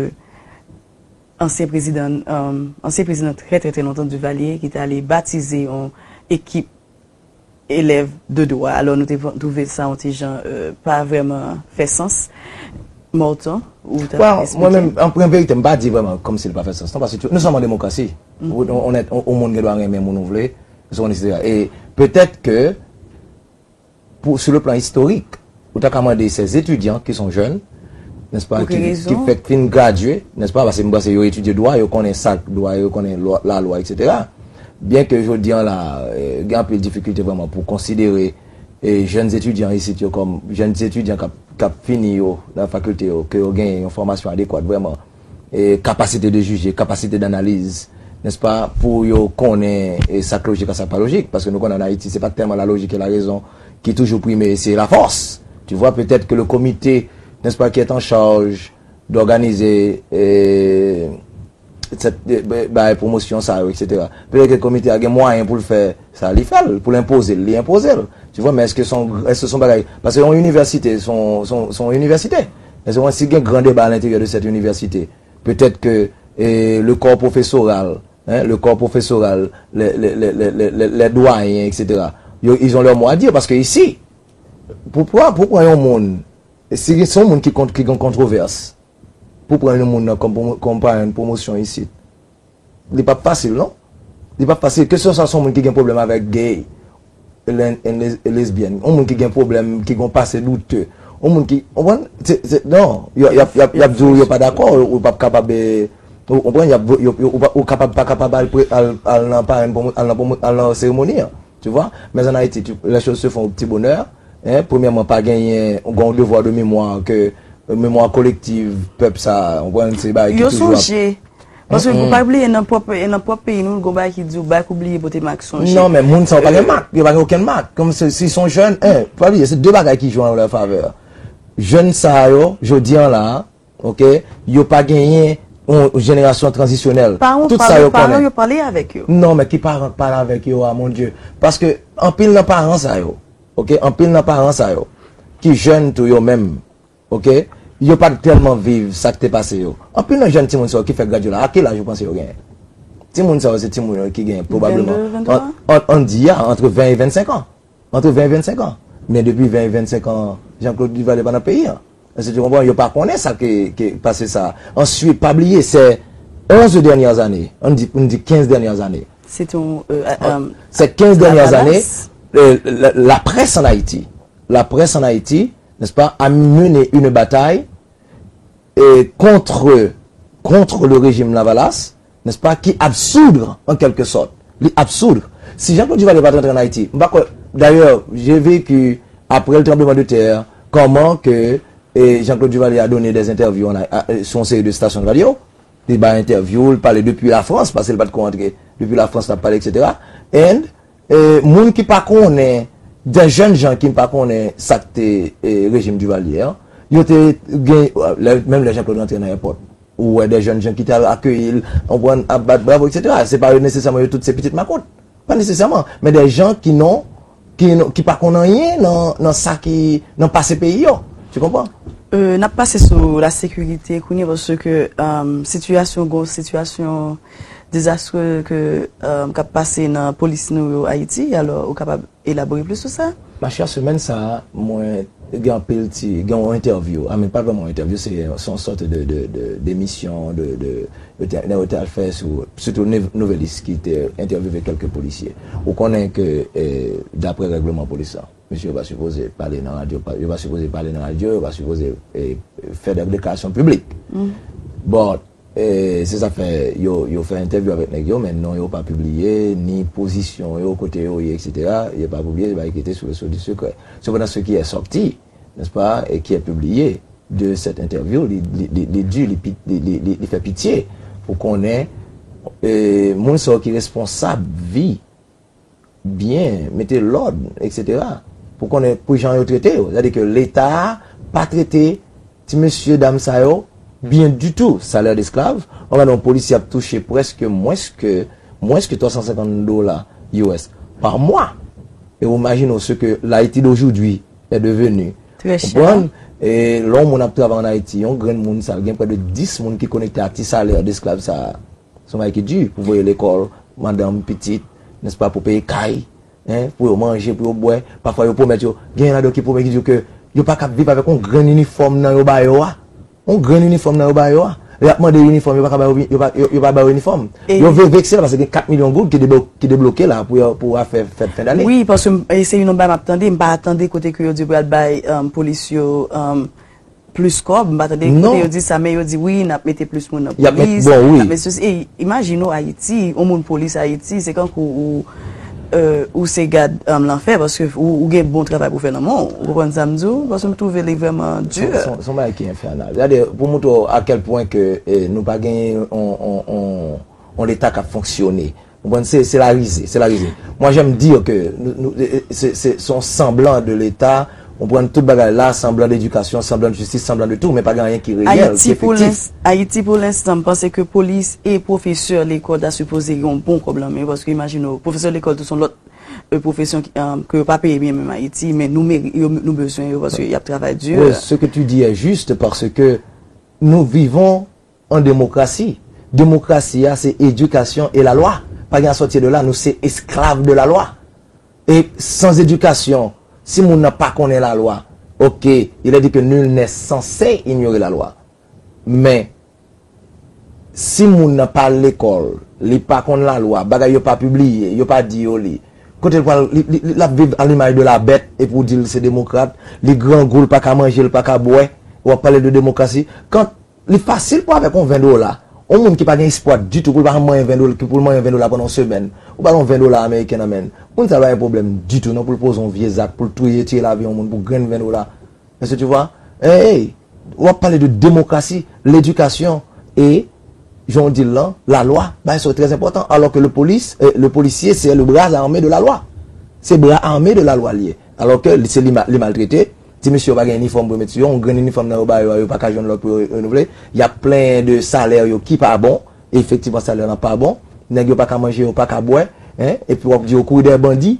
ansyen prezidan, euh, ansyen prezidan trè, trè, trè lontan, Duvalier, ki t ale batize yon ekip elèv de dwa. Alò, nou te twouve sa yon ti jan, euh, pa vrèman fè sans. Morton, ou ta Bon, mwen menm, an, an verite, m pa di vrèman kòmsi l pa fè sans, non, paske nou sòm an demokrasi. Ou, ou, ou, ou moun gen dwa renmen moun ou vle, et cetera. E petèt ke, pou, sou le plan istorik, ou ta ka mande se etidyan ki son jèn, nèspa, ki, ki fèk fin gradye, nèspa, paske m panse yo etidye dwa, yo konnen sa k dwa, yo konnen lwa, lalwa, et cetera. Byen ke jodi an la, eh, gen anpil difikilte vrèman pou konsidere, eh, jèn etidyan isit yo kòm jèn etidyan k ap, k ap fini yo nan fakilte yo, ke yo genyen yon fòmasyon adekwat vrèman, eh, kapasite de jije, kapasite danaliz, nèspa, pou yo konnen, eh, sa k lojik ak sa k pa lojik, paske nou konnen an Ayiti, se pa tèlman la lojik e la rezon ki toujou prime, se la fòs. Tu vois, peut-être que le comité, n'est-ce pas, qui est en charge d'organiser, eh, sèt, eh, ba-, bay pwomosyon sa yo, et cetera. Petèt ke komite a gen mwayen pou l fè sa, li fè l, pou l enpoze l, li enpoze l. Tu vois, men èske se yon, èske se yon bagay, paske yon inivèsite, se yon, se yon, se yon inivèsite. Èske si gen gran deba a lenteryè de sèt inivèsite, petèt ke, eh, le corps professoral, hein, le corps professoral, les, les, les, les, les, les, les doyens, et cetera, yo, ils ont leur mot à dire, paske isi, pou, pou, pou pran yon moun, si se yon moun ki kont, ki gen kontwovès, pou pran yon moun nan kòm pwomo-, kòm parenn pwomosyon isit, li p ap fasil, non? Li p ap fasil. Keseswa se yon moun ki gen pwoblèm avèk gay, len-, en les-, lesbyèn, yon moun ki gen pwoblèm, ki gen yon pase doute, yon moun ki, w konprann? Se, se, non, y, y ap, y ap, y ap di w yo pa dakò, ou p ap kapab, eh, ou konprann? Y ap, yo, yo, ou pa, ou kapab, pa kapab al, pre-, al, al nan parenn pwomo-, al nan pwomo-, al nan seremoni an. Tu vois? Mais en Haïti, tu, les choses se font au petit bonheur. Hein? Premyèman, pa genyen yon devwa de memwa ke, euh, memwa kolektiv pèp sa, ou konprann, se bagay ki toujou ap... Yo sonje. Paske pou pa bliye, nan pwòp, nan pwòp peyi nou, gon bagay ki di w bay kou bliye pote mak sonje. Non, men moun sa yo pa gen mak, yo pa gen okenn mak. Kòm se, si se yon jèn, en, pa bliye, se de bagay ki jwe an lè favè. Jèn sa yo, jodi an la, Ok? Yo pa genyen yon jenerasyon tranzisyonèl. Tout sa yo konnen. Yo pale avèk yo. Non, men ki paran k pale avèk yo a, mon Dye? Paske anpil nan paran sa yo, ok, anpil nan paran sa yo, ki jèn tou yo menm, ok, yo pa t tèlman viv sa k te pase yo. Anpil nan jèn timoun sa yo ki fèk gradye la, a ki laj ou panse yo genyen? Timoun sa yo se timoun yo ki genyen pwobableman, an, an, an di a, antre ven e vennsenk an. Antre ven e vennsenk an. Men depi ven e vennsenk an, Jean-Claude Duvalier pa nan peyi an. Èske tu comprends? Yo pa konnen sa ki, ki pase sa. Answit, pa bliye, se onz dènyè zane, ann di, ann di kenz dènyè zane. Se yon, euh, euh, Ces quinze dernières années, euh, la, la presse en Haïti, la presse en Haïti, n'est-ce pas, a mené une bataille euh, contre, contre le régime Lavalas, n'est-ce pas, qui absoudre en quelque sorte. Li absoudre. Si Jean-Claude Duvalier pa t antre an Ayiti, m pa kwè. D'ailleurs, j'ai vécu, après le tremblement de terre, comment que eh, Jean-Claude Duvalier a donné des interviews en, a, sur une série de stations de radio. Li bay entèvyou, li pale depi Lafrans, paske li pa t ko antre. Depi Lafrans, l ap pale, et cetera. And eh, moun ki pa konnen, de jèn jan ki pa konnen sa k te eh, rejim Duvalier an, yo te gen, lè, menm lè Jean-Claude rantre nan èpòt, ou wè de jèn jan ki te al akeyi l, konprann, ap bat bravo, et cetera. Se pa yo nesesèman yo tout se pitit makout. Pa nesesèman, men de jan ki non, ki, non, ki pa konn anyen nan, nan sa ki, nan pase peyi yo. Tu comprends? Euh, n ap pase sou lasekirite kounye paske um, sitiyasyon gwo, sitiyasyon dezastre ke, um, k ap pase nan polis nou yo Ayiti. Alò, ou kapab elabore plis sou sa? Ma chère, semèn sa a, mwen gen anpil ti, gen yon entèvyou. I mean, pa vrèman yon entèvyou, se se yon sòt de, de, de, demisyon, de, de, yo te, nèg yo te al fè sou, sitou Nouvelis ki te entèvyouve kèlke polisye. Ou konnen ke, eh, daprè règleman polis la, mesye yo pa sipoze pale nan radyo, yo pa sipoze pale nan radyo, yo pa sipoze eh, fè de deklarasyon piblik. But, eh, se sa k fè yo, yo fè entèvyou avèk nèg yo, men non yo pa pibliye, ni pozisyon yo, kote yo ye, et cetera. Yo pa pibliye, yo pa enkyete sou le sceau du secret. Cependant, ce qui est sorti, n'est-ce pas, et qui est publié de cette interview, li, li, li, li di, li, li, li, li, li fè pitye pou konnen eh, moun sa yo ki responsab vi byen, mete lòd, et cetera. Pou konnen pou jan yo trete yo. Sètadi ke Leta a pa trete ti mesye dam sa yo byen ditou. Salè desklav, ou gade yon polisye ap touche prèske mwens ke, mwens ke twa san senkant dola U S pa mwa. E ou imajine w ce que l'Haïti d'aujourd'hui est devenu. Trè chè. Konprann? E lè yon moun ap travay an Ayiti, yon grenn moun sa, gen prè de dis moun ki konekte a ti salè desklav sa a. Se yon bagay ki di pou voye lekòl, madanm, pitit, nèspa, pou peye kay, en, pou yo manje, pou yo bwè. Pafwa yo pwomèt yo, genyen ladan yo ki pwomèt ki di yo ke yo pa kab viv avèk yon grenn inifòm nan yo ba yo a. Yon grenn inifòm nan yo ba yo a. Lè y ap mande yo inifòm, yo pa ka ba yo, yo pa, yo, yo pa ba yo inifòm. Yo vle vekse la paske gen kat milyon goud ki deblo-, ki debloke la pou yo, pou afè fèt fen dane. Wi, paske m, e se youn nan bagay m ap tande, m pa tande kote ke yo di pou y al bay, um, polis yo, um, plis kòb, m pa tande kote yo di sa, men yo di wi, n ap mete plis moun nan polis, n ap mete sosi. E imajine w Ayiti, yon moun polis Ayiti, se kankou ou, euh, ou se gad, um, lanfè, paske ou, ou gen bon travay pou fè nan men w. Ou konprann sa m di w? Paske m twouve li vrèman di. Se, se, se yon bagay ki enfènal. Gade, pou montre w a kèl pwen ke, eh, nou pa genyen on, on, on, on Leta k ap fonksyone. Ou konprann? Se, se la rize, se la rize. Moi, j'aime dire que nou, nou, eh, eh, se, se, se yon sanblan de Leta, ou konprann, tout bagay la, sanblan de edikasyon, sanblan de jistis, sanblan de tou, men pa gen anyen ki reyèl, ki efektif. Ayiti pou lens-, Ayiti pou lenstan, m panse ke polis e pwofesè lekòl ta sipoze gen yon bon kòb nan men yo, paske imajine w, pwofesè lekòl tou se yon lòt, eh, pwofesyon ki, eh, ke yo pa peye byen menm Ayiti, men nou meri-, yo, nou bezwen yo paske y ap travay di. Oui, ce que tu dis est juste parce que nous vivons en démocratie. Démocratie, ah, c'est éducation et la loi. Pas rien à sortir de là, nous c'est esclaves de la loi. Et sans éducation, si moun nan pa konnen la lwa, ok, il est dit que nul n'est censé ignorer la loi. Men, si moun nan pa al lekòl, li pa konn la lwa, bagay yo pa pibliye, yo pa di yo li. Kote l pral, li, li, li, l ap viv a l'image de la bête, epi w di l se demokrat, li grangou, l pa ka manje, l pa ka bwè, w ap pale de demokrasi. Kan Li fasil pou avèk yon ven dola. Yon moun ki pa gen espwa ditou pou l pa janm manyen ven dola, ki pou l manyen ven dola pandan yon semèn. Ou ba l yon ven dola ameriken nan men l. Moun sa pa gen pwoblèm ditou non pou l poze yon vye zak, pou l touye, tiye lavi yon moun pou grenn ven dola. Èske tu vois? Hey, w ap pale de demokrasi, ledikasyon e, jan w di l lan, lalwa. Bagay sa yo trè enpòtan. Alò ke le polis, eh, le policier, c'est le bras armé de la loi. Se bra ame de la lwa l ye. Alò ke li, se li ma-, li maltrete, Ti mesye yo pa gen inifòm pou yo met sou yo, yon grenn inifòm nan yo ba yo a, yo pa ka jwenn lòt pou yo renouvle. Y ap plenyen de salè yo ki pa bon. Efektivman, salè lan pa bon. Nèg yo pa ka manje, yo pa ka bwè. Hein? Epi w ap di yo kouri dèyè bandi.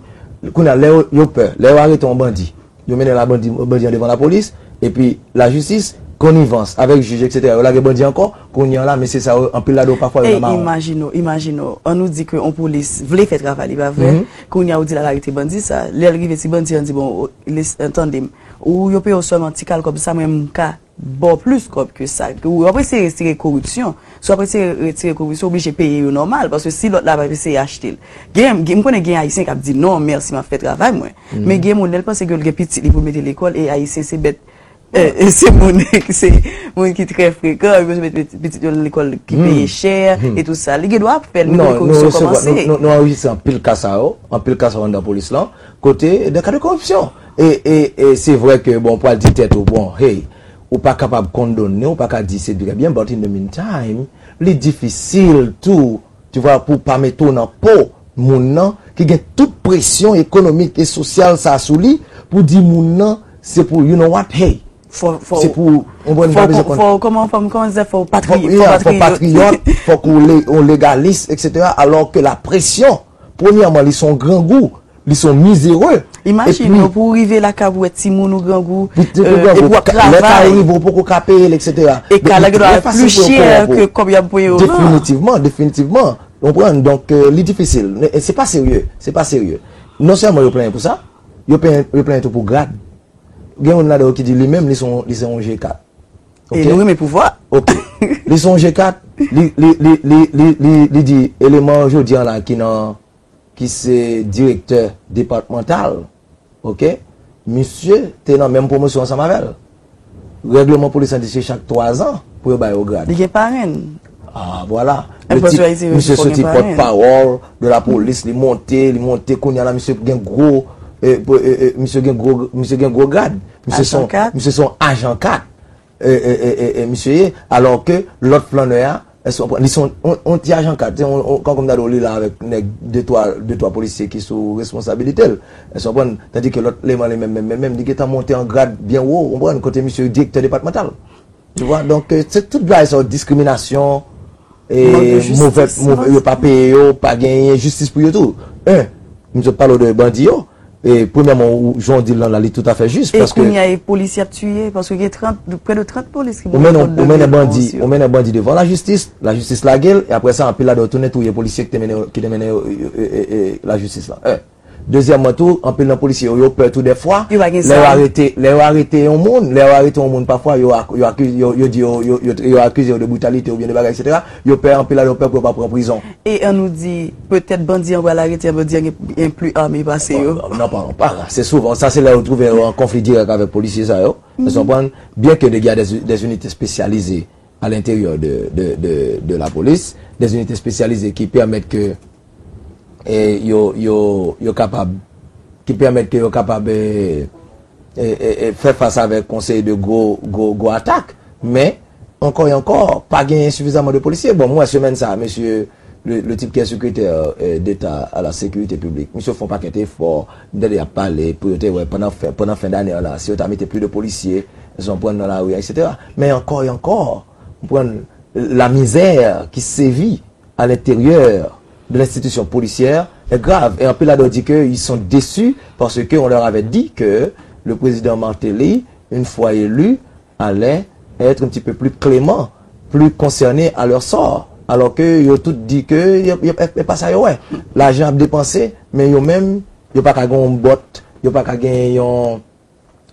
Kounye a, lè yo, yo pè, lè yo arete yon bandi, yo mennen la bandi, bandi an devan lapolis, epi lajistis, konivans avèk jij, etsetera, yo lage bandi ankò. Kounye a la, mesye sa yo, anpil ladan yo pafwa yo nan mawon. Imajine w, imajine w, ann nou di ke yon polis vle fè travay li, pa vre? Kounye a, ou di l al arete bandi sa. Lè l rive, ti bandi an di, bon, tande m, ou yo peye w sèlman ti kal kòb sa, mwen m ka ba w plis kòb ke sa. Ou ap eseye retire koripsyon. Si w ap eseye retire koripsyon, ou oblije peye yo nòmal, paske si lòt la p ap eseye achte l. Gen, gen, m konnen gen Ayisyen k ap di, non, mèsi, m ap fè travay mwen. Men gen moun, lè l panse ke l gen pitit li pou l mete lekòl, e Ayisyen se bèt, e, e se moun, se moun ki trè frekan, yo bezwen mete pitit yo nan lekòl ki peye chè, e tou sa. Li gen dwa ap fè l, men kote koripsyon kòmanse. Non, nou, nou, nou anrejistre anpil ka sa yo, anpil ka sa yo anndan polis lan, kote, de ka de koripsyon. E, e, e se vre ke, bon, pral di tèt ou, bon, hey, ou pa kapab kondone, ou pa ka di se trè byen, but in the meantime, li difisil tou, tu vois, pou pa mete w nan po moun nan, ki gen tout presyon ekonomik e sosyal sa sou li, pou di moun nan, se pou, you know what, hey, fò, fò, se pou, ou konprann, fò, pa bezwen konn- fò, kòman, fò, kòman se fò patriyòt, fò, yeah, fò patriyòt, fòk ou le-, ou legalis, etsetera, alò ke la presyon, premyèman, li se yon grangou, li se yon mizere. Imajine w pou w rive lakay ou wè timoun ou grangou, epi w ap travay. Lè ka rive, ou poko ka peye l, etsetera. E ka la gen dwa pli chè ke kòb y ap peye w lan. Definitivman, definitivman. Ou konprann? Donk, e, li difisil. Men, e, se pa serye. Se pa serye. Non sèlman yo plenyen pou sa, yo plenyen, yo plenyen tou pou grad. Gen youn ladan yo ki di li menm, li se yon, li se yon G kat. E nou renmen pouvwa. Ok. Li se yon G kat, li, li, li di eleman jodi an la ki nan, ki se direktè depatmantal, ok? Misye te nan menm pwomosyon ansanm avè l. Règleman polis lan di se chak twa zan pou yo ba yo grad. Li gen parenn. Ah, vwala. Le tip, misye soti pòtpawòl de la polis, li monte, li monte, kounye a la, misye gen gwo, e, e, e, misye gen gwo, misye gen gwo grad. Misye se yon, misye se yon ajan kat. E, e, e, e, e, misye ye, alò ke lòt flannè a, èske w konprann, li se yon, yon, yon ti ajan kat, se yon, yon, kankou m ta di w, li la avèk nèg de twa, de twa polisye ki sou responsabilite l. Èske w konprann? Tandike lòt eleman li menm, menm, menm, menm, li gentan monte an grad byen wo, w konprann, kote misye direktè depatmantal. Tu vois? Donk, e, se tout bagay sa yo, diskriminasyon, e, move, move, yo pa peye yo, pa genyen jistis pou yo tou. En, m sot pale w de bandi yo, e, premyèman, ou, jan w di l lan la, li toutafè jis, paske kounye a, e polis y ap tiye, paske gen trant, prè de trant polis ki mouri kont de vye konvansyon. Ou mennen bandi, ou mennen bandi devan lajistis, lajistis lage l, e apre sa, anpil ladan yo tounen touye polisye ki te mennen, ki te mennen yo, e, e, e, e, lajistis la. E, dezyèmman tou, anpil nan polisye yo, yo pè tou dèfwa. Yo pa gen zam. Lè yo arete, lè yo arete yon moun, lè yo arete yon moun, pafwa, yo ak-, yo akize, yo, yo di yo, yo, yo, yo akize yo de britalite oubyen de bagay, etsetera. Yo pè, anpil ladan yo pè pou yo pa pran prizon. E ann nou di, petèt bandi an pral arete, bandi an gen, gen pli ame pase yo. Non, non, pa, pa. Se souvan, sa se lè yo twouve yo an konfli dirèk avèk polisye sa yo. Èske w konprann? Byen ke deja des, des unités spécialisées à l'intérieur de, de, de, de la police, des unités spécialisées ki pèmèt ke, e, yo, yo, yo kapab, ki pèmèt ke yo kapab, e, e, e, e, fè fas avèk yon seri de gwo, gwo, gwo atak. Men, ankò e ankò, pa genyen sifizaman de polisye. Bon, m wè semèn sa a, mesye, le, le type qui est secrétaire, euh, d'État à la sécurité publique, misye fè yon pakèt efò, m tande y ap pale, pou yo te wè pandan fen, pandan fen dane an la, si yo ta mete plis de polisye, èske w konprann, nan lari a, etsetera. Men ankò e ankò, w konprann, la misère qui sévit à l'intérieur de l'institution policière est grave. Et anpil ladan yo di que ils sont déçus parce que on leur avait dit que le président Martelly, une fois élu, allait être un petit peu plus clément, plus concerné à leur sort. Alò ke yo tout di ke y ap, y ap, e pa sa yo wè. Lajan ap depanse, men yo menm, yo pa ka gen yon bòt, yo pa ka gen yon,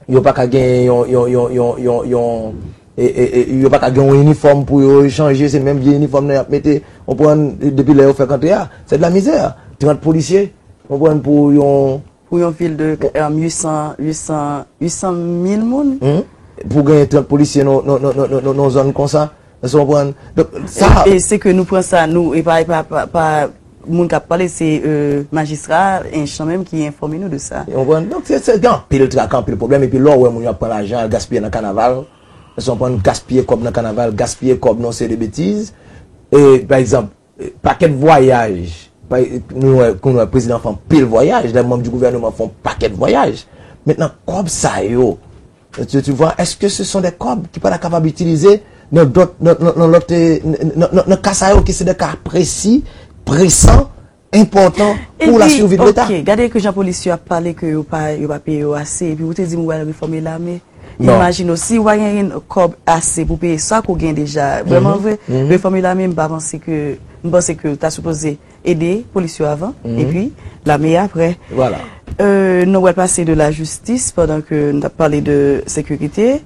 yo pa ka gen yon, yon, yon, yon, yon, yon, e, e, e, yo pa ka gen yon inifòm pou yo chanje, se menm vye inifòm nan y ap mete, w konprann, depi lè yo fèk antre a. C'est de la misère. Trant polisye, w konprann, pou yon, pou yon vil de, euh, uit san, uit san, uit san mil moun. Pou genyen trant polisye nan, nan, nan, nan, nan, nan zòn konsa, èske w konprann? Donk, sa. E, e se ke nou pran sa, nou, e pa, e pa, pa, pa moun k ap pale, se, euh, majistra, ench lan menm ki enfòme nou de sa. Ou konprann? Donk, se, se, gen anpil traka, anpil pwoblèm, epi lè w wè moun yo ap pran lajan, al gaspiye nan kanaval, èske w konprann, gaspiye kòb nan kanaval, gaspiye kòb nan yon seri de betiz, e, pa egzanp, pakèt vwayaj. Pa, nou wè, nou wè prezidan fè anpil vwayaj, lè manm di gouvèneman fè yon pakèt vwayaj. Mentnan, kòb sa yo, Tu, tu vois, est-ce que ce sont des kòb ki pa ta kapab itilize nan dòt, nan, nan, nan lòt, eh, nan, nan, nan, nan ka sa yo ki se de ka presi, presan, enpòtan pou la survie de Leta? Ok, gade ke jan polis yo ap pale ke yo pa, yo pa peye yo ase, epi ou te di m ou al refòme lame. Non. Imajine w, si w pa gen kòb ase pou peye sa ke w gen deja, vrèman vre, refòme lame, m pa panse ke, m panse ke ta sipoze ede polis yo avan, epi lame apre. Voilà. Euh, nou wè pase de la jistis pandan ke nou t ap pale de sekirite.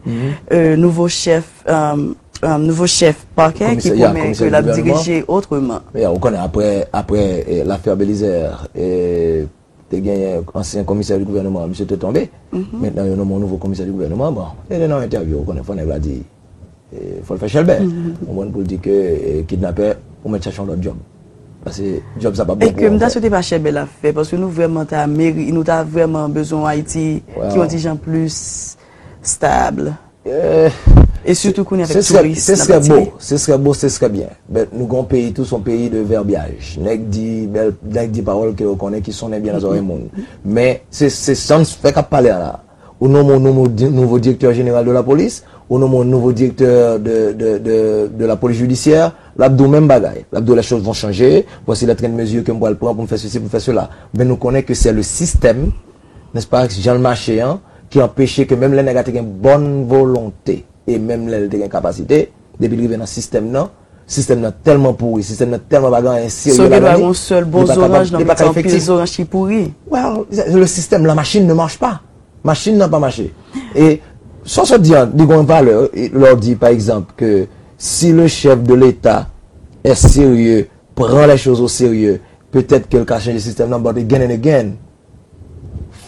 Euh, nouvo chèf, euh, euh, nouvo chèf pakè ki pwomèt ke l ap dirije otreman. Ya, ou konnen, apre, apre eh, lafè Belizaire, eh, te genyen ansyen komisè di gouvènman, misye te tonbe. Mentnan, yo nonmen yon nouvo komisè di gouvènman. Bon, e nan entèvyou, ou konnen, fò nèg la di, eh, fò l fè chèlbè. Ou konprann, pou l di ke eh, kidnapè, ou mèt chache yon lòt djòb. Paske djòb sa p ap bon pou ou ankò. E ke m ta swete pa chèlbè l ap fè, paske nou vrèman ta meri, nou ta vrèman bezwen yon Ayiti ki yon ti jan plis stab. E sitou kounye a avèk touris n ap atire. Ce serait beau, ce serait bien. Men nou gen yon peyi tou, se yon peyi de verbiage. Nèg di bèl, nèg di pawòl ke yo konnen ki sonnen byen nan zòrèy moun. Men se, se sans fè k ap pale a la. Ou nonmen yon nouvo, di- nouvo direktè jeneral de la polis, ou nonmen yon nouvo direktè de, de, de, de la polis jidisyè, l ap di w menm bagay. L ap di w les choses vont changer, voici les train de mesures ke m pral pran pou m fè sesi, pou m fè sela. Men nou konnen ke se le système, n'est-ce pas, jan l mache an, ki anpeche ke menm lè nèg la te gen bòn volonte, e menm lè l te gen kapasite, depi l rive nan sistèm nan, sistèm nan tèlman pouri, sistèm nan tèlman pa gen anyen serye ladan li, li pa kapab, li pa ka efektif. So gen dwa gen yon sèl bon zoranj nan pil zoranj ki pouri. Well, le système, la machine ne marche pas. Machin nan pa mache. E sa w sot di an, li gen yon valè, e, lè w di, pa egzanp, ke si le chef de l'État est sérieux, prend les choses au sérieux, petèt ke l ka chanje sistèm nan, but again and again,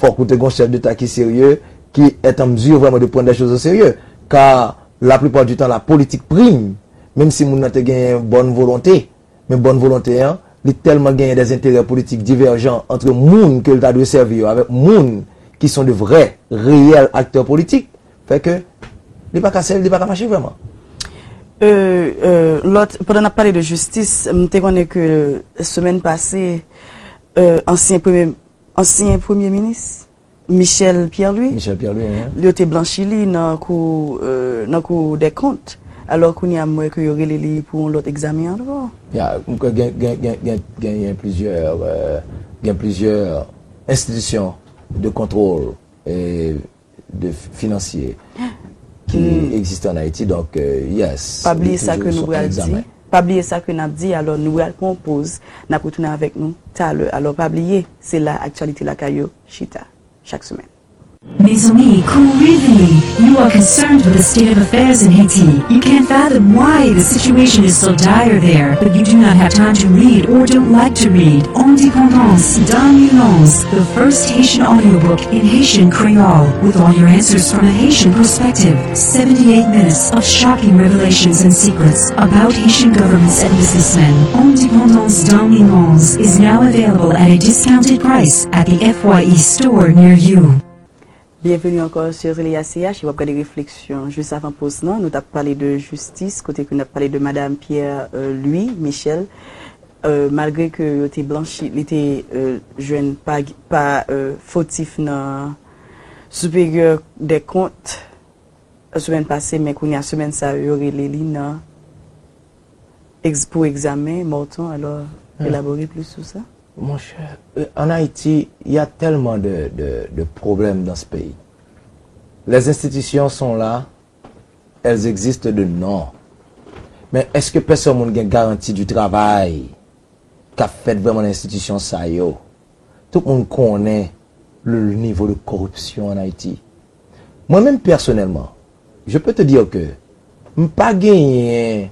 fòk ou te gen yon chèf deta ki serye, ki est en mesure vraiment de prendre les choses au sérieux. Car la plupart du temps, la politique prime, menm si moun nan te genyen bòn volonte, men bòn volonte an, li tèlman genyen des intérêts politiques divergents entre moun ke l ta dwe sèvi yo avèk moun ki sont de vrais, réels acteurs politiques, fè ke li pa ka sèvi, li pa ka mache vrèman. Euh, euh, lòt, pandan n ap pale de jistis, m te konnen ke semèn pase, euh, ansyen premye, ansyen premye minis, Michel Pierre-Louis, Michel Pierre-Louis, hein? Yo te blanchi li nan kou, euh, nan kou dè kont. Alò, kounye a, m wè ke yo rele li pou yon lòt egzamen ankò. Ya, m kwè gen, gen, gen, gen, genyen plizyè, euh, gen plizyè enstitisyon de kontwòl e de finansye ki egziste an Ayiti. Donk, euh, yes, Pa bliye sa ke nou pral di. Pa bliye sa ke n ap di, alò nou pral pran yon poz, n ap retounen avèk nou talè. Alò pa bliye, se la aktyalite lakay yo chita, chak semèn. Mes amis, courez venez. You are concerned with the state of affairs in Haiti. You can't fathom why the situation is so dire there, but you do not have time to read or don't like to read. Indépendance, Dominance, the first Haitian audiobook in Haitian Creole, with all your answers from a Haitian perspective. Seventy-eight minutes of shocking revelations and secrets about Haitian governments and businessmen. Indépendance, Dominance is now available at a discounted price at the F Y E store near you. Byenveni ankò sou Relay A C H, w ap gade refleksyon. Jis avan poz lan, nou t ap pale de jistis, kote ke n ap pale de Madam Pierre, euh, Louis Michel. Euh, malgre ke yo te blanchi, li te, euh, jwenn pa, pa, euh, fotif nan Siperyè dè Kont, euh, semèn pase, men kounye a semèn sa yo, yo rele li nan ex-, pou egzamen Morton. Alò, elabore plis sou sa. Mon cher, euh, en Haïti, il y a tellement de, de, de problèmes dans ce pays. Les institutions sont là, elles existent de nom. Men èske pèsòn moun gen garanti di travay k ap fèt vrèman nan enstitisyon sa yo? Tout moun konnen le, le niveau de corruption en Haïti. Mwen menm pèsonèlman, je peux te dire que m pa genyen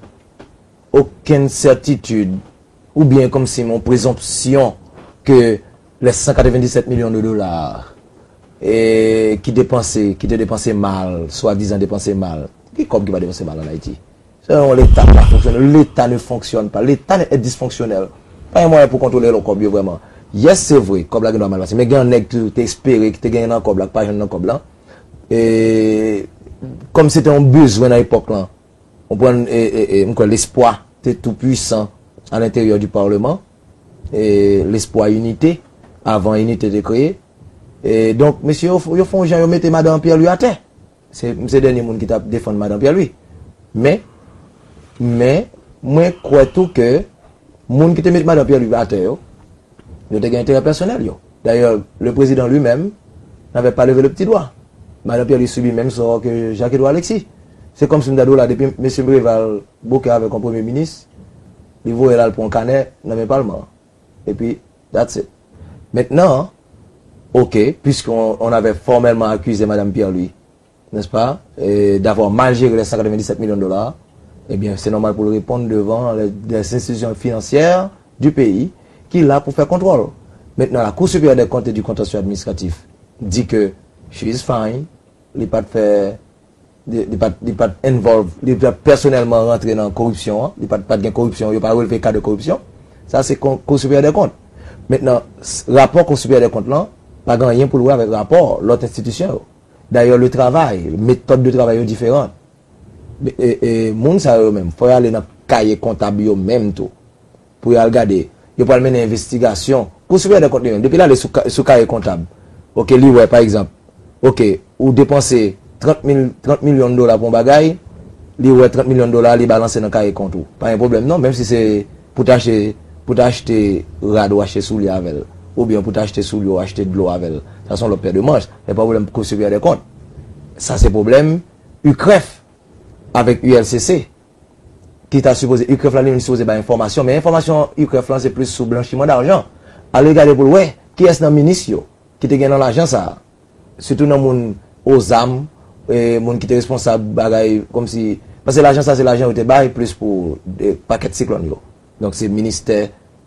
okenn sètitid oubyen kòmsi yon prezonpsyon ke les cent quatre-vingt-dix-sept millions de dollars e, ki depanse, ki te depanse mal, swadizan depanse mal. Ki kòb ki pa depanse mal an Ayiti? Se yon Leta pa fonksyone. Leta ne fonksyone pa. Leta est dysfonctionnel. Pa gen mwayen pou kontwole lòt kòb yo vrèman. Yes, se vre, kòb la gen dwa mal pase. Men gen yon nèg ki te espere, ki te genyen nan kòb la, ki pa jwenn nan kòb la. E, kòm se te yon bezwen nan epòk lan, ou konprann, e, e, e, m kwè lespwa te tou pwisan a lenteryè di Parleman. E, lespwa inite, avan inite te kreye. E, donk, mesye yo, yo fè yon jan, yo mete madan Pierre Louis atè. Se, se dènye moun ki t ap defann madan Pierre-Louis. Men, men, mwen kwè tou ke moun ki te met madan Pierre-Louis atè yo, yo te gen enterè pèsonèl yo. Dayè, le président lui-même n'avait pas levé le petit doigt. Madan Pierre-Louis sibi menm sò ke Jacques Edouard Alexis. Se kòmsi m ta di w la, depi mesye Préval bouke avèk yon premye minis, li voye l al pran yon kanè nan men palman an. Epi, that's it. Maintenant, ok, puisqu'on on avait formellement accusé Madame Pierre-Louis, n'est-ce pas, et d'avoir mal géré les cent quatre-vingt-dix-sept millions de dollars, eh bien, c'est normal pour le répondre devant les, les institutions financières du pays qui là pour faire contrôle. Maintenant, la Cour supérieure des comptes et du contentieux administratif dit que she is fine, li pa t fè, li, li pa t, li pa t involve, li pa t pèsonèlman rantre nan koripsyon an, li pa t, pa t gen koripsyon, yo pa releve ka de koripsyon. Sa se Cour supérieure des comptes. Maintenant, rapò Cour supérieure des comptes lan pa gen anyen pou l wè avèk rapò lòt enstitisyon yo. Dayè, le travay, metòd de travay yo diferan. E, e, moun sa yo menm, fò y ale nan kaye kontab yo menm tou. Pou y al gade. Yo pral mennen envestigasyon. Kou Siperyè dè Kont li menm, depi l ale sou, sou kaye kontab. Ok, li wè, pa egzanp, ok, ou depanse trant mil, trant milyon dola pou yon bagay, li wè trant milyon dola, li balanse nan kaye kont ou. Pa gen pwoblèm non, menm si se pou t achte, pou t achte rad ou achte soulye avè l, oubyen pou t achte soulye ou achte dlo avè l. Sa se yon lòt pè de manch. Se pa pwoblèm Kou Siperyè dè Kont. Sa se pwoblèm UCREF avèk ULCC. Ki ta sipoze, UCREF la li menm li sipoze bay enfòmasyon, men enfòmasyon UCREF lan se plis sou blanchiman dajan. Ale gade pou l wè kiyès nan minis yo ki te gen nan lajan sa a. Sitou nan moun ozam, e, moun ki te responsab bagay kòmsi, paske lajan sa se lajan yo te bay plis pou, e, pakèt siklòn yo. Donk se ministè,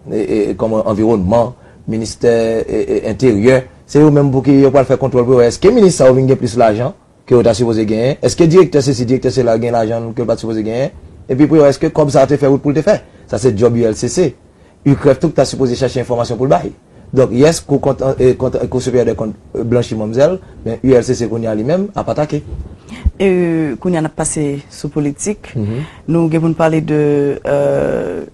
e, e, kòman, anviwònman, ministè, e, e, enteryè, se yo menm pou ki yo pral fè kontwòl pou yo wè èske minis sa yo vin gen plis lajan ke yo ta sipoze genyen? Èske direktè sesi, direktè sela gen lajan ke yo pa t sipoze genyen? Epi pou yo, èske kòb sa a te fè wout pou l te fè? Sa se djòb ULCC. UCREF tou ki ta sipoze chache enfòmasyon pou l bay. Donk, yès, kou kont, e, kont, Kou Siperyè dè Kont, e, blanchi manmzèl, men ULCC kounye a li menm ap atake. E, kounye a n ap pase sou politik. Nou gen pou n pale de, e,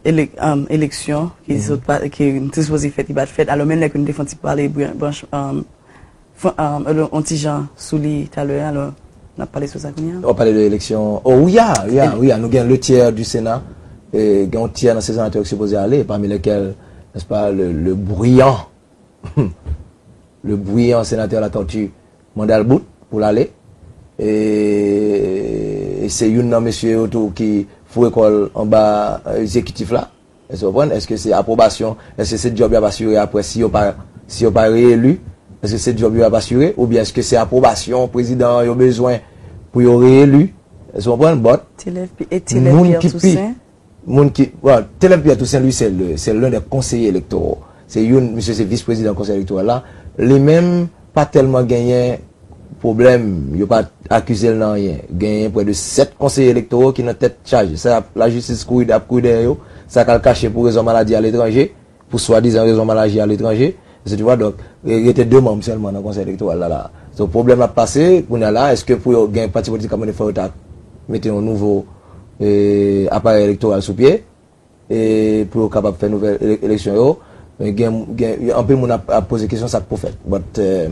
elek-, e, eleksyon ki sot pa, ki te sipoze fèt, ki pa t fèt. Alò, men lè ke nou te fè yon ti pale bran-, branch, e, Fran-, um, alò, on ti jan sou li talè, alò, n ap pale sou sa kounye a. W ap pale de eleksyon. Oh, wi a, wi a, wi a. Nou gen le tiers du Sénat, e, gen yon tyè nan se senatè yo ki sipoze ale, parmi lesquels, n'est-ce pas, le, le bruyant, le bruyant sénateur Latortue, manda l bout pou l ale. E, e se youn nan mesye yo tou ki foure kò l anba, e, egzekitif la. Èske w konprann? Èske se apwobasyon? Èske se djòb y ap asire apre si yo pa, si yo pa reyeli? Èske se djòb yo y ap asire? Oubyen èske se apwobasyon prezidan an yo bezwen pou yo reyeli? Èske w konprann? But, moun ki pi, moun ki, bon, Telève Pierre Toussaint, lui, c'est le, c'est l'un des conseillers électoraux. Se youn, misye se vis prezidan konsèy elektoral la. Li menm pa tèlman genyen pwoblèm, yo pa akize l nan anyen. Genyen prè de sèt konseye elektoro ki nan tèt chaje. Sa ap, lajistis kouri, ap kouri dèyè yo. Sa k al kache pou rezon maladi aletranje, pou swadizan rezon maladi aletranje. Etsetera. Donk, re-, rete de manm sèlman nan konsèy elektoral la, la. So, pwoblèm ap pase, kounye a la, èske pou yo gen pati politik ap mande fò yo ta mete yon nouvo, e, aparèy elektoral sou pye? E pou yo kapab fè nouvèl ele-, eleksyon yo. Men gen, gen, anpil moun ap, ap poze kesyon sa k pou fèt. But, e,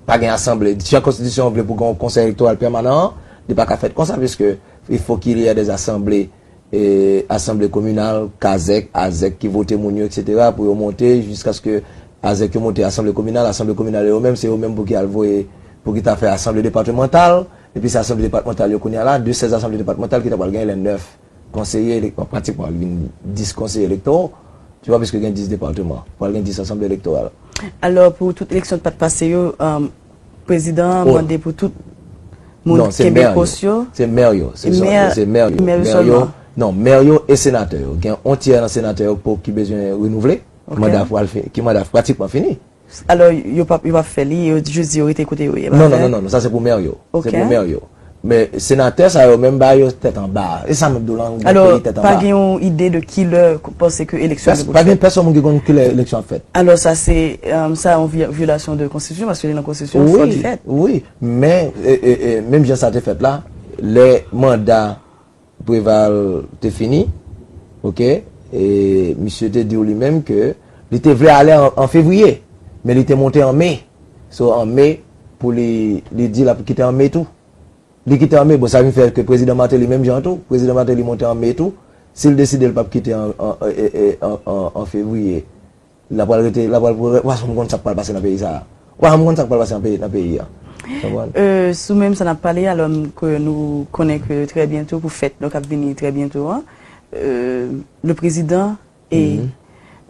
pa gen asanble. Jan konstitisyon an vle pou gen yon konsèy elektoral pèmanan an, li pa ka fèt konsa, puisque il faut qu'il y ait des assemblées, e, asanble kominal, kazèk, azèk ki vote moun yo, etsetera, pou yo monte, jiskaske azèk yo monte asanble kominal, asanble kominal yo menm, se yo menm pou ki al voye, pou ki ta fè asanble depatmantal, epi se asanble depatmantal yo kounye a la, de sèz asanble depatmantal ki ta pral gen lè nèf konseye elek-, bon, pratikman, li vin dis konseye elektoro, tu vois, piske gen dis depatman, pral gen dis asanble elektoral. Alò, pou tout eleksyon ki pa t pase yo, um, prezidan an mande pou tout moun kenbe pòs yo? Non, se mè yo. Se mè yo. Se mè, se mè yo. Mè yo sèlman? Non, mè yo e senatè yo. Gen yon tyè nan senatè yo pou ki bezwen renouvle, ki manda pral fi-, ki manda pratikman fini. Alò, yo p ap, yo p ap fè li, yo jis di yo rete kote yo ye. Non, non, non, non, non, sa se pou mè yo. Se pou mè yo. Men senatè sa yo menm ba yo tèt anba. E sa m ap di w la, yon peyi tèt anba. Alò, pa gen yon ide de kilè w panse ke eleksyon yo pou fèt? Pa gen pèsonn moun ki konn kilè eleksyon ap fèt. Alò, sa se, e, sa yon vyo-, vyolasyon de konstitisyon, paske li nan konstitisyon, fò li fèt. Wi, wi. Men, e, e, e, menm jan sa te fèt la, lè manda Preval te fini, ok, e misye te di w li menm ke li te vle ale an, an fevriye, men li te monte an me. So, an me, pou li, li di l ap kite an me tou. Li kite an me, bon, sa vin fè ke prezidan Martelly menm jan tou. Prezidan Martelly monte an me tou. Si l deside l p ap kite an, an, e, e, an, an, an fevriye, l ap pral rete, l ap pral, w pa janm konn sa k pral pase nan peyi sa a. W pa janm konn sa k pral pase nan peyi, nan peyi a. Ou konprann? Euh, sou menm sa n ap pale a, alò ke nou konnen ke trè byento, pou fèt nou k ap vini trè byento an, euh, le président et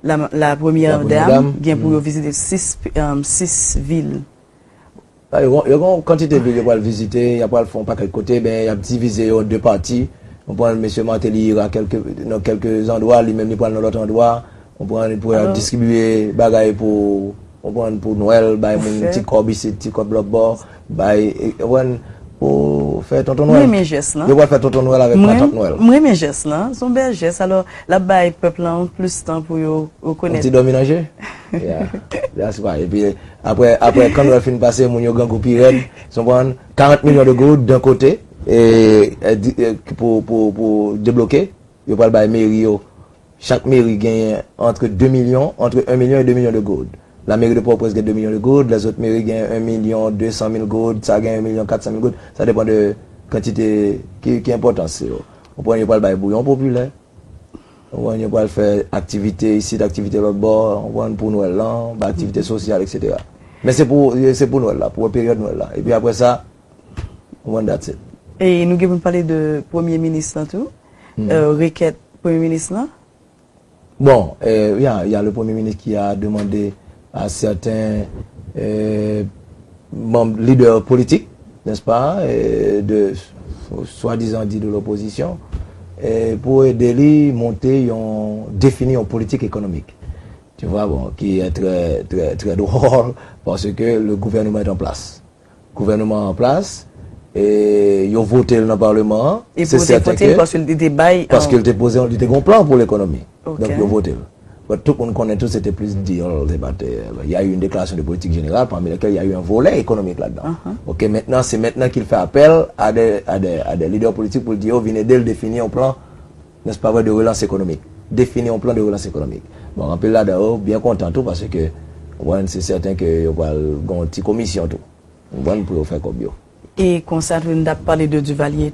la, la première dame gen pou yo vizite sis, euh, sis vil. Yo gen yon kantite vil yo pral vizite, y ap pral fè yon pakèt kote, men y ap divize yo an de pati. Ou konprann, mesye Martelly ira kèlke, nan kèlke zandwa, li menm li pral nan lòt andwa. Ou konprann, pou y ap distribiye bagay pou, ou konprann, pou Nwèl, bay moun ti kòb isit, ti kòb lòt bò, bay, ou konprann, pou fè tonton Nwèl. Mwen renmen jès lan. Yo pral fè tonton Nwèl avèk matant Nwèl. Mwen renmen jès lan. Se yon bèl jès. Alò, l ap bay pèp lan plis tan pou yo rekonèt. Yon ti dòmi nan je. Yeah. That's why. Epi, apre, apre, kan Nwèl fin pase, moun yo grangou pi rèd. Ou konprann? Karant milyon de goud, d'un côté, e, e, di, e, pou, pou, pou debloke. Yo pral bay meri yo. Chak meri genyen entre deux millions, entre un million et deux millions de goud. La mairie de Port-au-Prince gen de milyon de goud, lèzòt meri gen un million deux cent mille goud, sa gen un million quatre cent mille goud. Sa depann de kantite, ki, ki enpòtans yo. Ou konprann, yo pral bay bouyon popilè. Ou konprann, yo pral fè aktivite isit, aktivite lòt bò, ou konprann, pou Nwèl lan, bay aktivite sosyal, et cetera. Men se pou, se pou Nwèl la, pou peryòd Nwèl la. Epi apre sa, ou konprann, that's it. E nou gen pou n pale de premye minis lan tou. Euh, rekèt premye minis lan. Bon, euh, il y a, il y a le Premier ministre qui a demandé à certains euh, manm, lidè politik, n'est-ce pas, euh, de swadizan di de l'opposition, euh, pou ede li monte yon, defini yon politik ekonomik. Tu vois, bon, qui est très, très, très drôle, parce que le gouvernement est en place. Gouvènman an plas, e yo vote l nan Paleman an. Se sèten ke, paske l te bay, paske l te poze, li te gen yon plan pou lekonomi. Donk, yo vote l. But tout moun konnen tou, se te plis deal, se pa te, il y a eu une déclaration de politique générale, parmi lesquelles il y a eu un volet économique là-dedans. Ok, maintenant, c'est maintenant qu'il fait appel à des, à des, à des leaders politiques pour dire, oh, vin ede l defini yon plan, n'est-ce pas vrai, de relance économique. Defini yon plan de relance économique. Bon, anpil ladan yo byen kontan tou, paske, ou konprann, se sèten ke yo pral gen yon ti komisyon tou. Ou konprann, pou yo fè kòb yo. E konsa tou, n t ap pale de Duvalier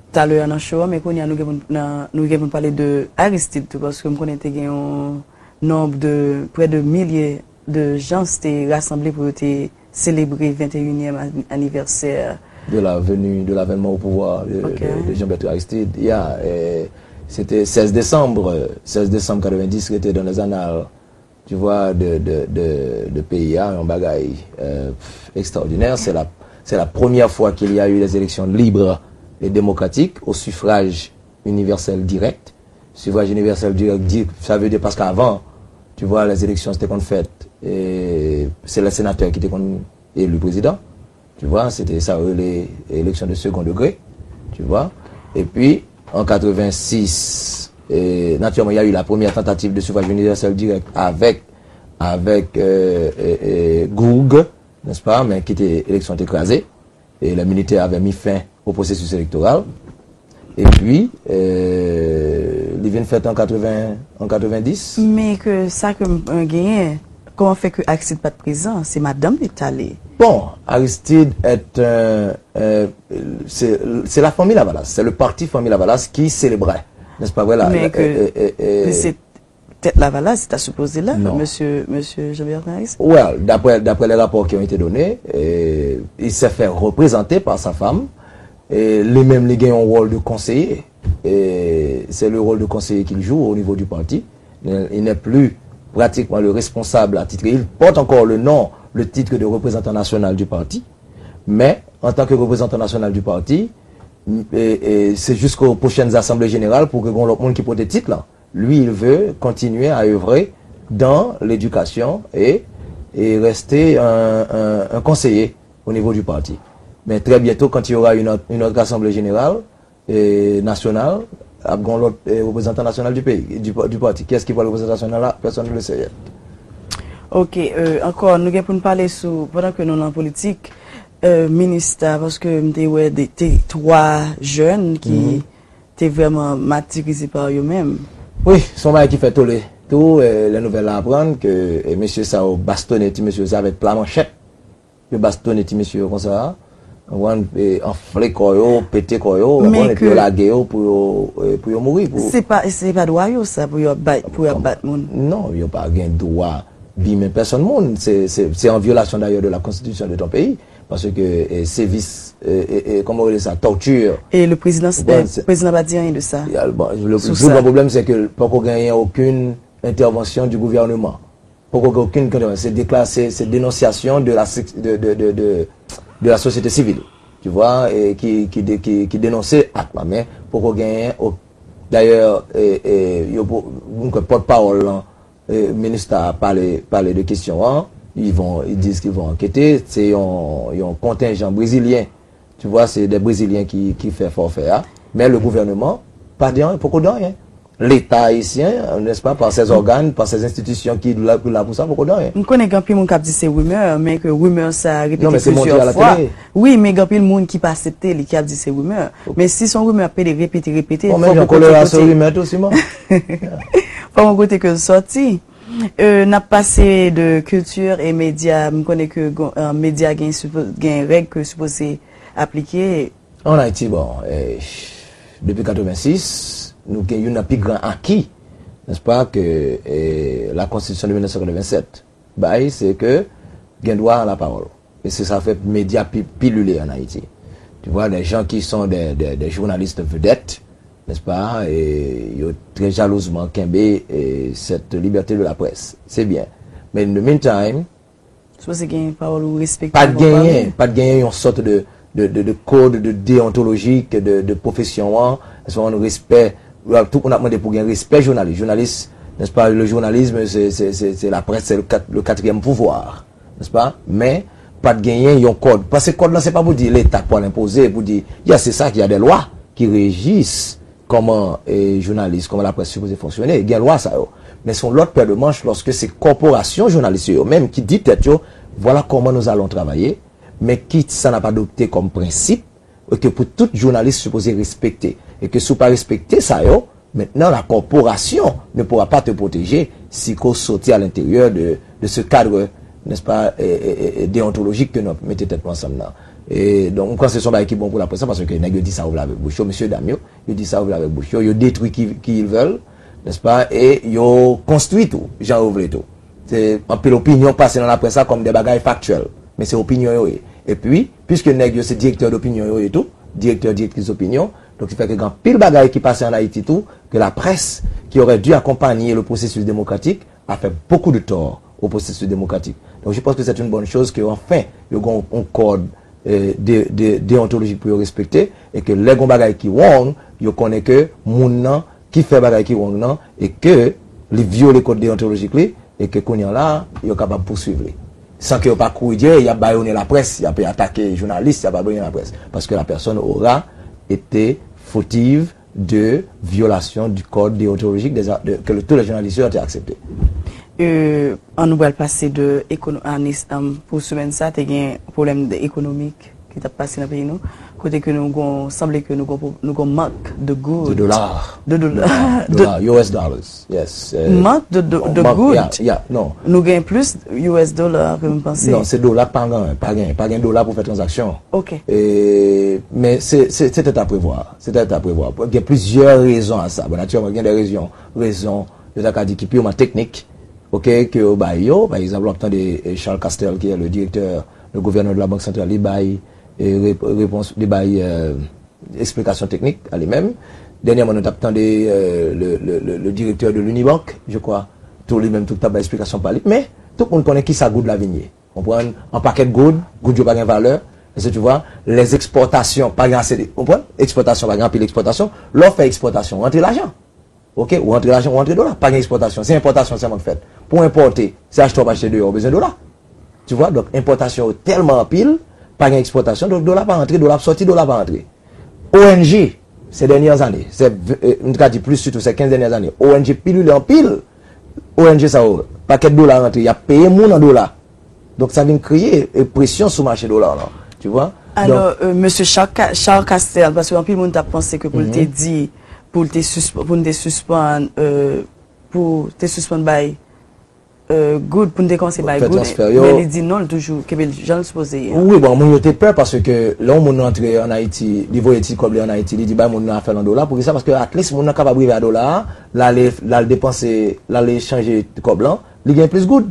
talè a nan show an, men kounye a nou gen pou n, nou gen pou n pale de Aristide tou, paske m konnen te gen yon nonb de, près de milye de jan te rasanble pou yo te selebre venteyinyèm anivèsè. De la venue, de l'avènement au pouvoir de, de, de Jean-Bertrand Aristide. Ya, e, se te sèz desanm, sèz desanm katrevendis rete dans les annales, tu vois, de, de, de, de peyi a, yon bagay, euh, extraordinaire. C'est la, c'est la première fois qu'il y a eu des élections libres et démocratiques au suffrage universel direct. Suffrage universel direct, di, sa vle di paske avan, tu vois, les élections se te konn fèt, e se les sénateurs ki te konn eli prezidan. Tu vois, se te sa yo rele élection de second degré. Tu vois. Epi, an katrevennsis, e, naturellement, il y a eu la première tentative de suffrage universel direct avec, avec, euh, euh, euh, Gourgue, n'est-ce pas, men ki te, eleksyon te kraze. Et les militaires avaient mis fin au processus électoral. Epi, euh, li vin fèt an katreven, an katrevendis. Men ke sa ke m, mwen genyen, kòman fè ke Aristide pa t prezan? Se madanm li t ale. Bon, Aristide est un, euh, c'est, c'est la famille Lavalas, c'est le parti Famille Lavalas qui célébrait, n'est-ce pas, voilà. Men ke, euh, euh, euh, men se tèt Lavalas, li ta sipoze la, mesye, mesye Jean-Bertrand Aristide. Well, d'après, d'après les rapports qui ont été donnés, euh, il s'est fait représenter par sa femme. Et lui-même, li gen yon wòl de konseye. Et c'est le rôle de conseiller qu'il joue au niveau du parti. Il n'est plus pratiquement le responsable attitré. Il porte encore le nom, le titre de représentant national du parti. Mais, en tant que représentant national du parti, et, et c'est jusqu'aux prochaines assemblées générales pour que gen lòt moun ki pote tit la. Lui, il veut continuer à œuvrer dans l'éducation et, et rester un, un, un conseiller au niveau du parti. Mais très bientôt, quand il y aura une autre, une autre assemblée générale, eh, nationale, ap gen lòt, eh, représentant national du pays, du, du parti. Qui est-ce qui va le représentant national là? Personne ne le sait yet. Ok, euh, ankò, nou gen pou n pale sou, pandan ke nou nan politik, euh, minista, paske m te wè de, te twa jèn ki te vrèman matirize pa yo menm. Wi, se yon bagay ki fè tole tou, eh, lè nouvèl la aprann ke, eh, mesye sa yo bastonnen ti mesye yo, se avèk pla manchèt yo bastonnen ti mesye yo konsa. Konprann? E, anfle kò yo, pete kò yo, konprann? Epi yo lage yo pou yo, e, pou yo mouri. Pou... Se pa, se pa dwa yo sa pou yo ap bay, pou yo ap bat moun. Non, yo pa gen dwa bimen pèsonn moun. Se, se, se an vyolasyon dayè de la konstitisyon de ton peyi. Paske, e, se vis, e, e, e, kòman yo rele sa, tòti. E le président, e, président pa di anyen de sa. Bon, le, le pwoblèm, se ke poko genyen okenn entèvansyon di gouvènman. Poko gen okenn kontrevans. Se dekla-, se, se denonsyasyon de la, de, de, de, de, de la sosyete sivil. Tu vois, e ki, ki, de, ki, ki denonse ak la, men poko genyen o-, dayè, e, e, yo po-, mwen kwè pòtpawòl lan, e, minista a pale, pale de kesyon an, ils vont, ils disent qu'ils vont enquêter, se yon, yon kontenjan brezilyen, tu vois, se de brezilyen ki, ki fè fòfè a, men le gouvènman pa di anyen, poko di anyen. Leta ayisyen, n'est-ce pas, par ses organes, par ses institutions ki la, ki la pou sa, poko di anyen. M konnen gen anpil moun k ap di se rimè, men ke rimè sa repete plizyè fwa. Non, men se montre a la tele. Wi, men gen anpil moun ki pa aksepte li, ki ap di se rimè. Men si se yon rimè ap pede repete, repete, fò gon kote, kolera se rimè tou, siman. Fò gon kote ke l sòti. E, n ap pase de kilti e medya, m konnen ke gon-, e, medya gen sipo-, gen règ ke sipoze aplike. An Ayiti, bon, e, depi katrevensis, nou gen youn nan pi gran aki, n'est-ce pas, ke, e, la konstitisyon de mil nèf san katrevennsèt bay, se ke gen dwa a la pawòl. E se sa fè medya pi, pilile an Ayiti. Tu vois, des gens qui sont des, des, des journalistes vedettes, n'est-ce pas, e yo très jalousement kenbe, e, cette liberté de la presse. C'est bien. Mais in the meantime, Sipoze gen pawòl ou respekte. Pa t genyen, pa t genyen yon sòt de, de, de, de kòd de deontolojik de, de pwofesyon an, respè, tout moun ap mande pou gen respè jounalis. Jounalis, n'est-ce pas, le journalisme, c'est, c'est, c'est, c'est la presse, c'est le quat-, le quatrième pouvoir, n'est-ce pas? Men, pa t genyen yon kòd. Paske kòd lan, se pa pou di Leta k pral enpoze, pou di, yes, c'est ça, il y a des lois qui régissent kòman, e, jounalis, kòman laprès sipoze fonksyone, gen lwa sa yo. Men se yon lòt pè de manch lòske se kòporasyon jounalis yo, yo menm ki di tèt yo, voilà comment nous allons travailler, mais qui ça n'a pas adopté comme principe, e ke pou tout jounalis sipoze respekte. E ke si w pa respekte sa yo, maintenant la corporation ne pourra pas te protéger si ke w soti à l'intérieur de, de ce cadre, n'est-ce pas, e, e, e, e, déontologique ke nou mete tèt nou ansanm nan. E donk, m panse se yon bagay ki bon pou laprès la, paske nèg yo di sa yo vle avèk bouch yo, mesye dam yo, yo di sa yo vle avèk bouch yo, yo detwi qui, qui ils veulent, n'est-ce pas, e yo konstwi tou, jan yo vle tou. Se anpil opinyon k pase nan laprès la kòm de bagay faktyèl, men se opinyon yo ye. Epi, piske nèg yo se direktè dopinyon yo ye tou, direktè, direktris dopinyon, donk se fè ke gen anpil bagay ki pase an Ayiti tou, ke laprès, qui aurait dû accompagner le processus démocratique, a fait beaucoup de tort au processus démocratique. Donc, je pense que c'est une bonne chose que, enfin, yo gen yon kòd, e, de, de, deontolojik pou yo respekte, e ke lè gen yon bagay ki wrong, yo konnen ke moun nan ki fè bagay ki wrong nan, e ke li vyole kòd deontolojik li, e ke kounye a la, yo kapab pouswiv li. San ke yo pa kouri dèyè, y ap bayonnen laprès, y ap atake jounalis, y ap bayonnen laprès. Parce que la personne aura été fautive de violation du code déontologique des a-, de, que le, tous les journalistes ont accepté. E, an nou pral pase de ekono-, anis, um, pou semèn sa, te gen pwoblèm de ekonomik ki t ap pase nan peyi nou, kote ke nou gon, sanble ke nou gon, nou gon mank de goud. De dola. De dola. Dola, dola, U S dollars, yes. Mank de, de, de goud. Yeah, yeah, non. Nou gen plis U S dola ke m panse. Non, se dola k pa gen, pa gen, pa gen dola pou fè tranzaksyon. Ok. E, men se, se, se te ta prevwa. Se te ta prevwa. Gen plizyè rezon a sa. Bon, natirèlman, gen de rezon, rezon, yo ta ka di ki piman teknik, ok, ke yo bay yo. Pa egzanp, w ap tande, e, Charles Castel, ki est le directeur, le gouverneur de la Banque Centrale, li bay, e, rep-, repons, li bay, e, eksplikasyon teknik a li menm. Dènyèman, nou t ap tande, e, le, le, le, le directeur de l'Unibank, je crois, tou li menm tou t ap bay eksplikasyon pa li. Men, tout moun konnen kisa goud la vin ye. Konprann? An pakèt goud, goud yo pa gen valè. Èske tu vois? Les exportations, pa gen ase de, konprann? Ekspòtasyon, pa gen anpil ekspòtasyon. Lè w fè ekspòtasyon, w rantre lajan. Ok? Ou rantre lajan, ou rantre dola. Pa gen ekspòtasyon. Se enpòtasyon sèlman k fèt. Pou w enpòte, se achte w ap achte deyò, ou bezwen dola. Tu vois? Donk, enpòtasyon yo tèlman anpil, pa gen ekspòtasyon, donk dola pa rantre, dola ap sòti, dola pa rantre. O N G, ces dernières années, se, e, m ka di plis sitou, ces quinze dernières années, O N G pilile anpil. O N G sa yo, pakèt dola rantre, y ap peye moun an dola. Donk, sa vin kreye, e, presyon sou mache dola lan. Tu vois? Alò, e, mesye Charles Ca-, Charles Castel, paske anpil moun t ap panse ke pou l te di, pou l te sisp-, pou l te sispann, e, pou te sispann bay euh, goud, pou n te kòmanse bay goud, men li di non, li toujou kenbe l jan l sipoze ye. Wi, bon, moun yo te pè paske lè yon moun rantre ann Ayiti, li voye ti kòb li ann Ayiti, li di bay moun nan afè l an dola. Poukisa? Paske at least moun nan kapab rive a dola a, l ale, l al depanse, l ale chanje kòb lan, li gen plis goud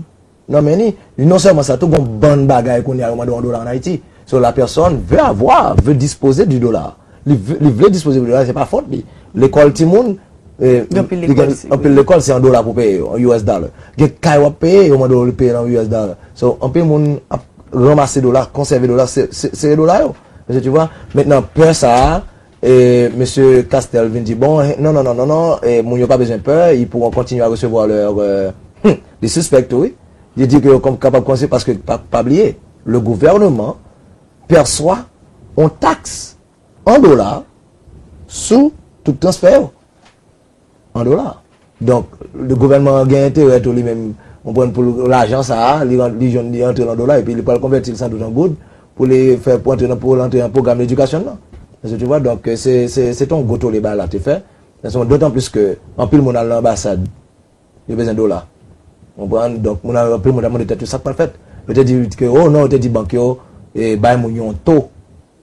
nan men li. Non sèlman sa, tou gon bann bagay kounye a yo mande w an dola ann Ayiti. So la personne veut avoir, veut disposer du dollar. Li vle, li vle dispoze du dola, se pa fòt li. Lekòl timoun, eh, anpil lekòl se an dola pou peye yo, an U S dollar. Gen kay w ap peye, yo mande w peye nan U S dollar. So anpil moun ap ranmase dola, konsève dola, se, se, sere dola yo. Mesye, tu vois? Mentnan, pè sa a, e mesye Castel vin di, bon, non, non, non, non, non, e moun yo pa bezwen pè, ils pourront continuer à recevoir leur, euh, hmm, li sispèk tou, wi. Li di ke yo konn kapab konse paske pa, pa bliye, le gouvernement perçoit yon taxe an dola sou tout transfè yo. An dola. Donk, le gouvènman an gen enterè tou li menm, konprann, pou lajan sa a, li, li jwenn, li antre l an dola, epi li pral konvèti l sandout an goud, pou li fè, pou antre nan, pou l antre nan pwogram ledikasyon nan. Èske tu vois? Donk, se, se, se te yon gwo tole bagay la te fè. Dotan plis ke anpil moun al nan anbasad, yo bezwen dola. Konprann? Donk, moun, anpil moun ap mande tèt yo sa k pral fèt. Yo te di ke, oh non, yo te di bank yo, e, bay moun yo yon to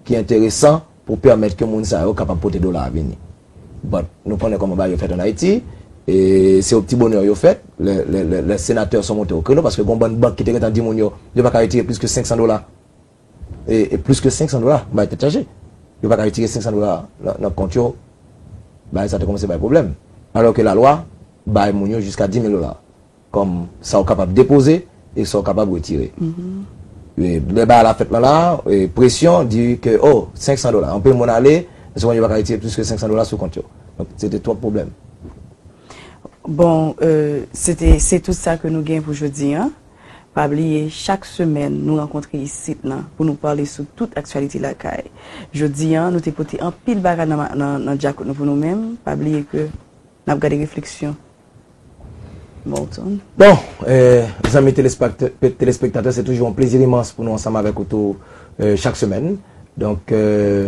ki enteresan pou pèmèt ke moun sa yo kapab pote dola a vini. But nou konnen kòman bagay yo fèt ann Ayiti, e se yon ti bonè yo fèt, lè, lè, lè, lè senatè son monte o kreno, paske gon bann bank ki te gentan di moun yo, yo pa ka retire plis ke senk san dola. E, e plis ke senk san dola, bay tèt chaje. Yo pa ka retire senk san dola nan, nan kont yo, bagay sa te kòmanse bay pwoblèm. Alò ke lalwa bay moun yo jiska dis mil dola kòm sa w kapab depoze e sa w kapab retire. E lè bagay la fèt lan la, e presyon di ke, oh, senk san dola. Anpil moun ale, men souvan yo pa ka retire plis ke senk san dola sou kont yo. Donk, se te twòp pwoblèm. Bon, euh, se te, se tout sa ke nou gen pou jodi a. Pa bliye, chak semèn, nou rankontre isit lan pou nou pale sou tout aktyalite lakay. Jodi a, nou te pote anpil bagay nan, nan, nan djakout nou pou nou menm. Pa bliye ke n ap gade refleksyon. Bon, Milton. Bon, eh, zanmi telespektatè, telespektatè, se toujou yon plezi imans pou nou ansanm avèk ou tou, eh, chak semèn. Donk, eh,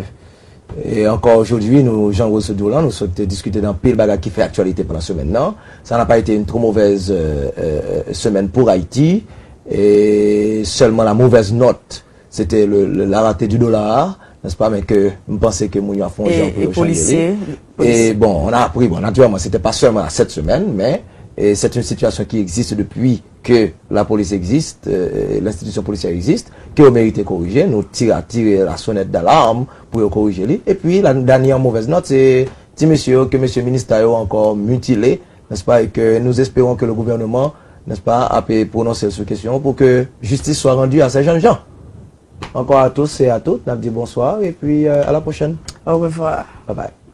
e ankò jodi, nou, jan Rose di w lan, nou sot diskite de anpil bagay ki fè aktyalite pandan semèn nan. Ça n'a pas été une trop mauvaise, euh, euh, semaine pour Haïti. E sèlman la mauvaise note, se te le, le, la rate di dola a, n'est-ce pas? Men ke m panse ke moun yo ap fè yon jan pou yo chanje li. E bon, on a appris, bon, naturellement, c'était pas seulement à cette semaine, mais, et c'est une situation qui existe depuis que la police existe, euh, l'institution policière existe, ke yo merite korije. Nou tire, tire la sonnette d'alarme pou yo korije li. Epi, la dènyè mauvaise note, se ti mesye yo, ke mesye minista yo ankò mitile, n'est-ce pas, et que nous espérons que le gouvernement, n'est-ce pas, ap pwononse sou kesyon pou ke justice soit rendue à ces jeunes gens. Encore à tous et à toutes, n ap di bonsoir et puis, euh, à la prochaine. Au revoir. Bye bye.